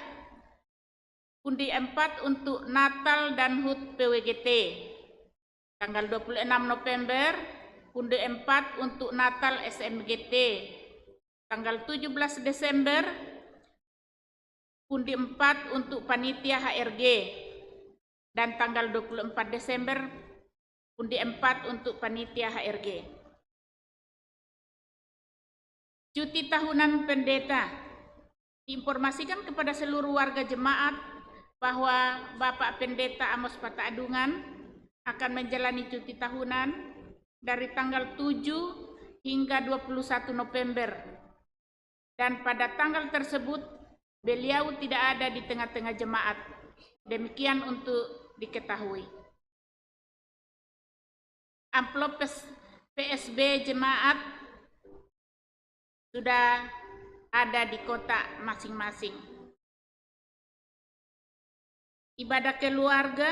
pundi empat untuk Natal dan HUT P W G T. Tanggal dua puluh enam November, pundi empat untuk Natal S M G T. Tanggal tujuh belas Desember, pundi empat untuk panitia H R G. Dan tanggal dua puluh empat Desember, pundi empat untuk panitia H R G. Cuti tahunan pendeta. Diinformasikan kepada seluruh warga jemaat bahwa Bapak Pendeta Amos Patadungan akan menjalani cuti tahunan dari tanggal tujuh hingga dua puluh satu November. Dan pada tanggal tersebut, beliau tidak ada di tengah-tengah jemaat. Demikian untuk diketahui. Amplop P S B jemaat sudah ada di kotak masing-masing. Ibadah keluarga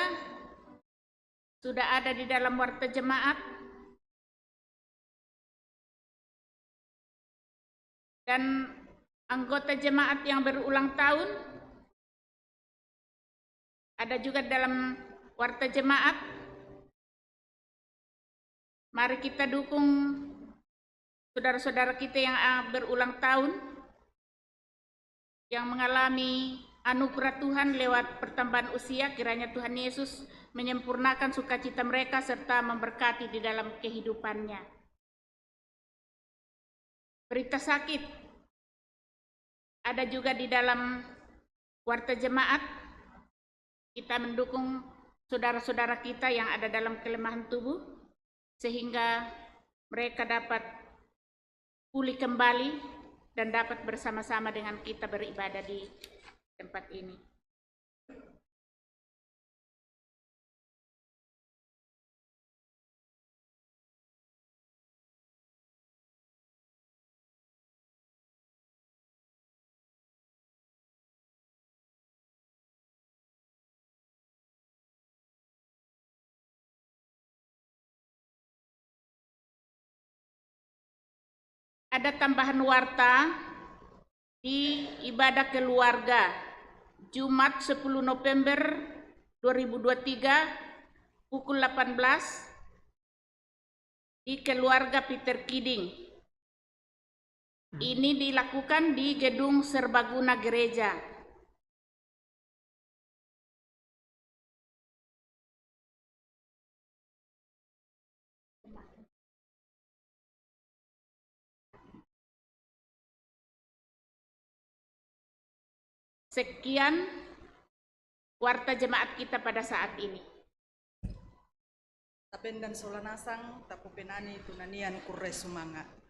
sudah ada di dalam warta jemaat. Dan anggota jemaat yang berulang tahun ada juga dalam warta jemaat. Mari kita dukung saudara-saudara kita yang, ah, berulang tahun, yang mengalami anugerah Tuhan lewat pertambahan usia. Kiranya Tuhan Yesus menyempurnakan sukacita mereka serta memberkati di dalam kehidupannya. Berita sakit ada juga di dalam warta jemaat. Kita mendukung saudara-saudara kita yang ada dalam kelemahan tubuh, sehingga mereka dapat pulih kembali dan dapat bersama-sama dengan kita beribadah di tempat ini. Ada tambahan warta di ibadah keluarga, Jumat sepuluh November dua ribu dua tiga, pukul delapan belas, di keluarga Peter Kiding. Ini dilakukan di gedung serbaguna gereja. Sekian warta jemaat kita pada saat ini. Tabendan sola nasang, tapupenani tu nanian kurre sumanga.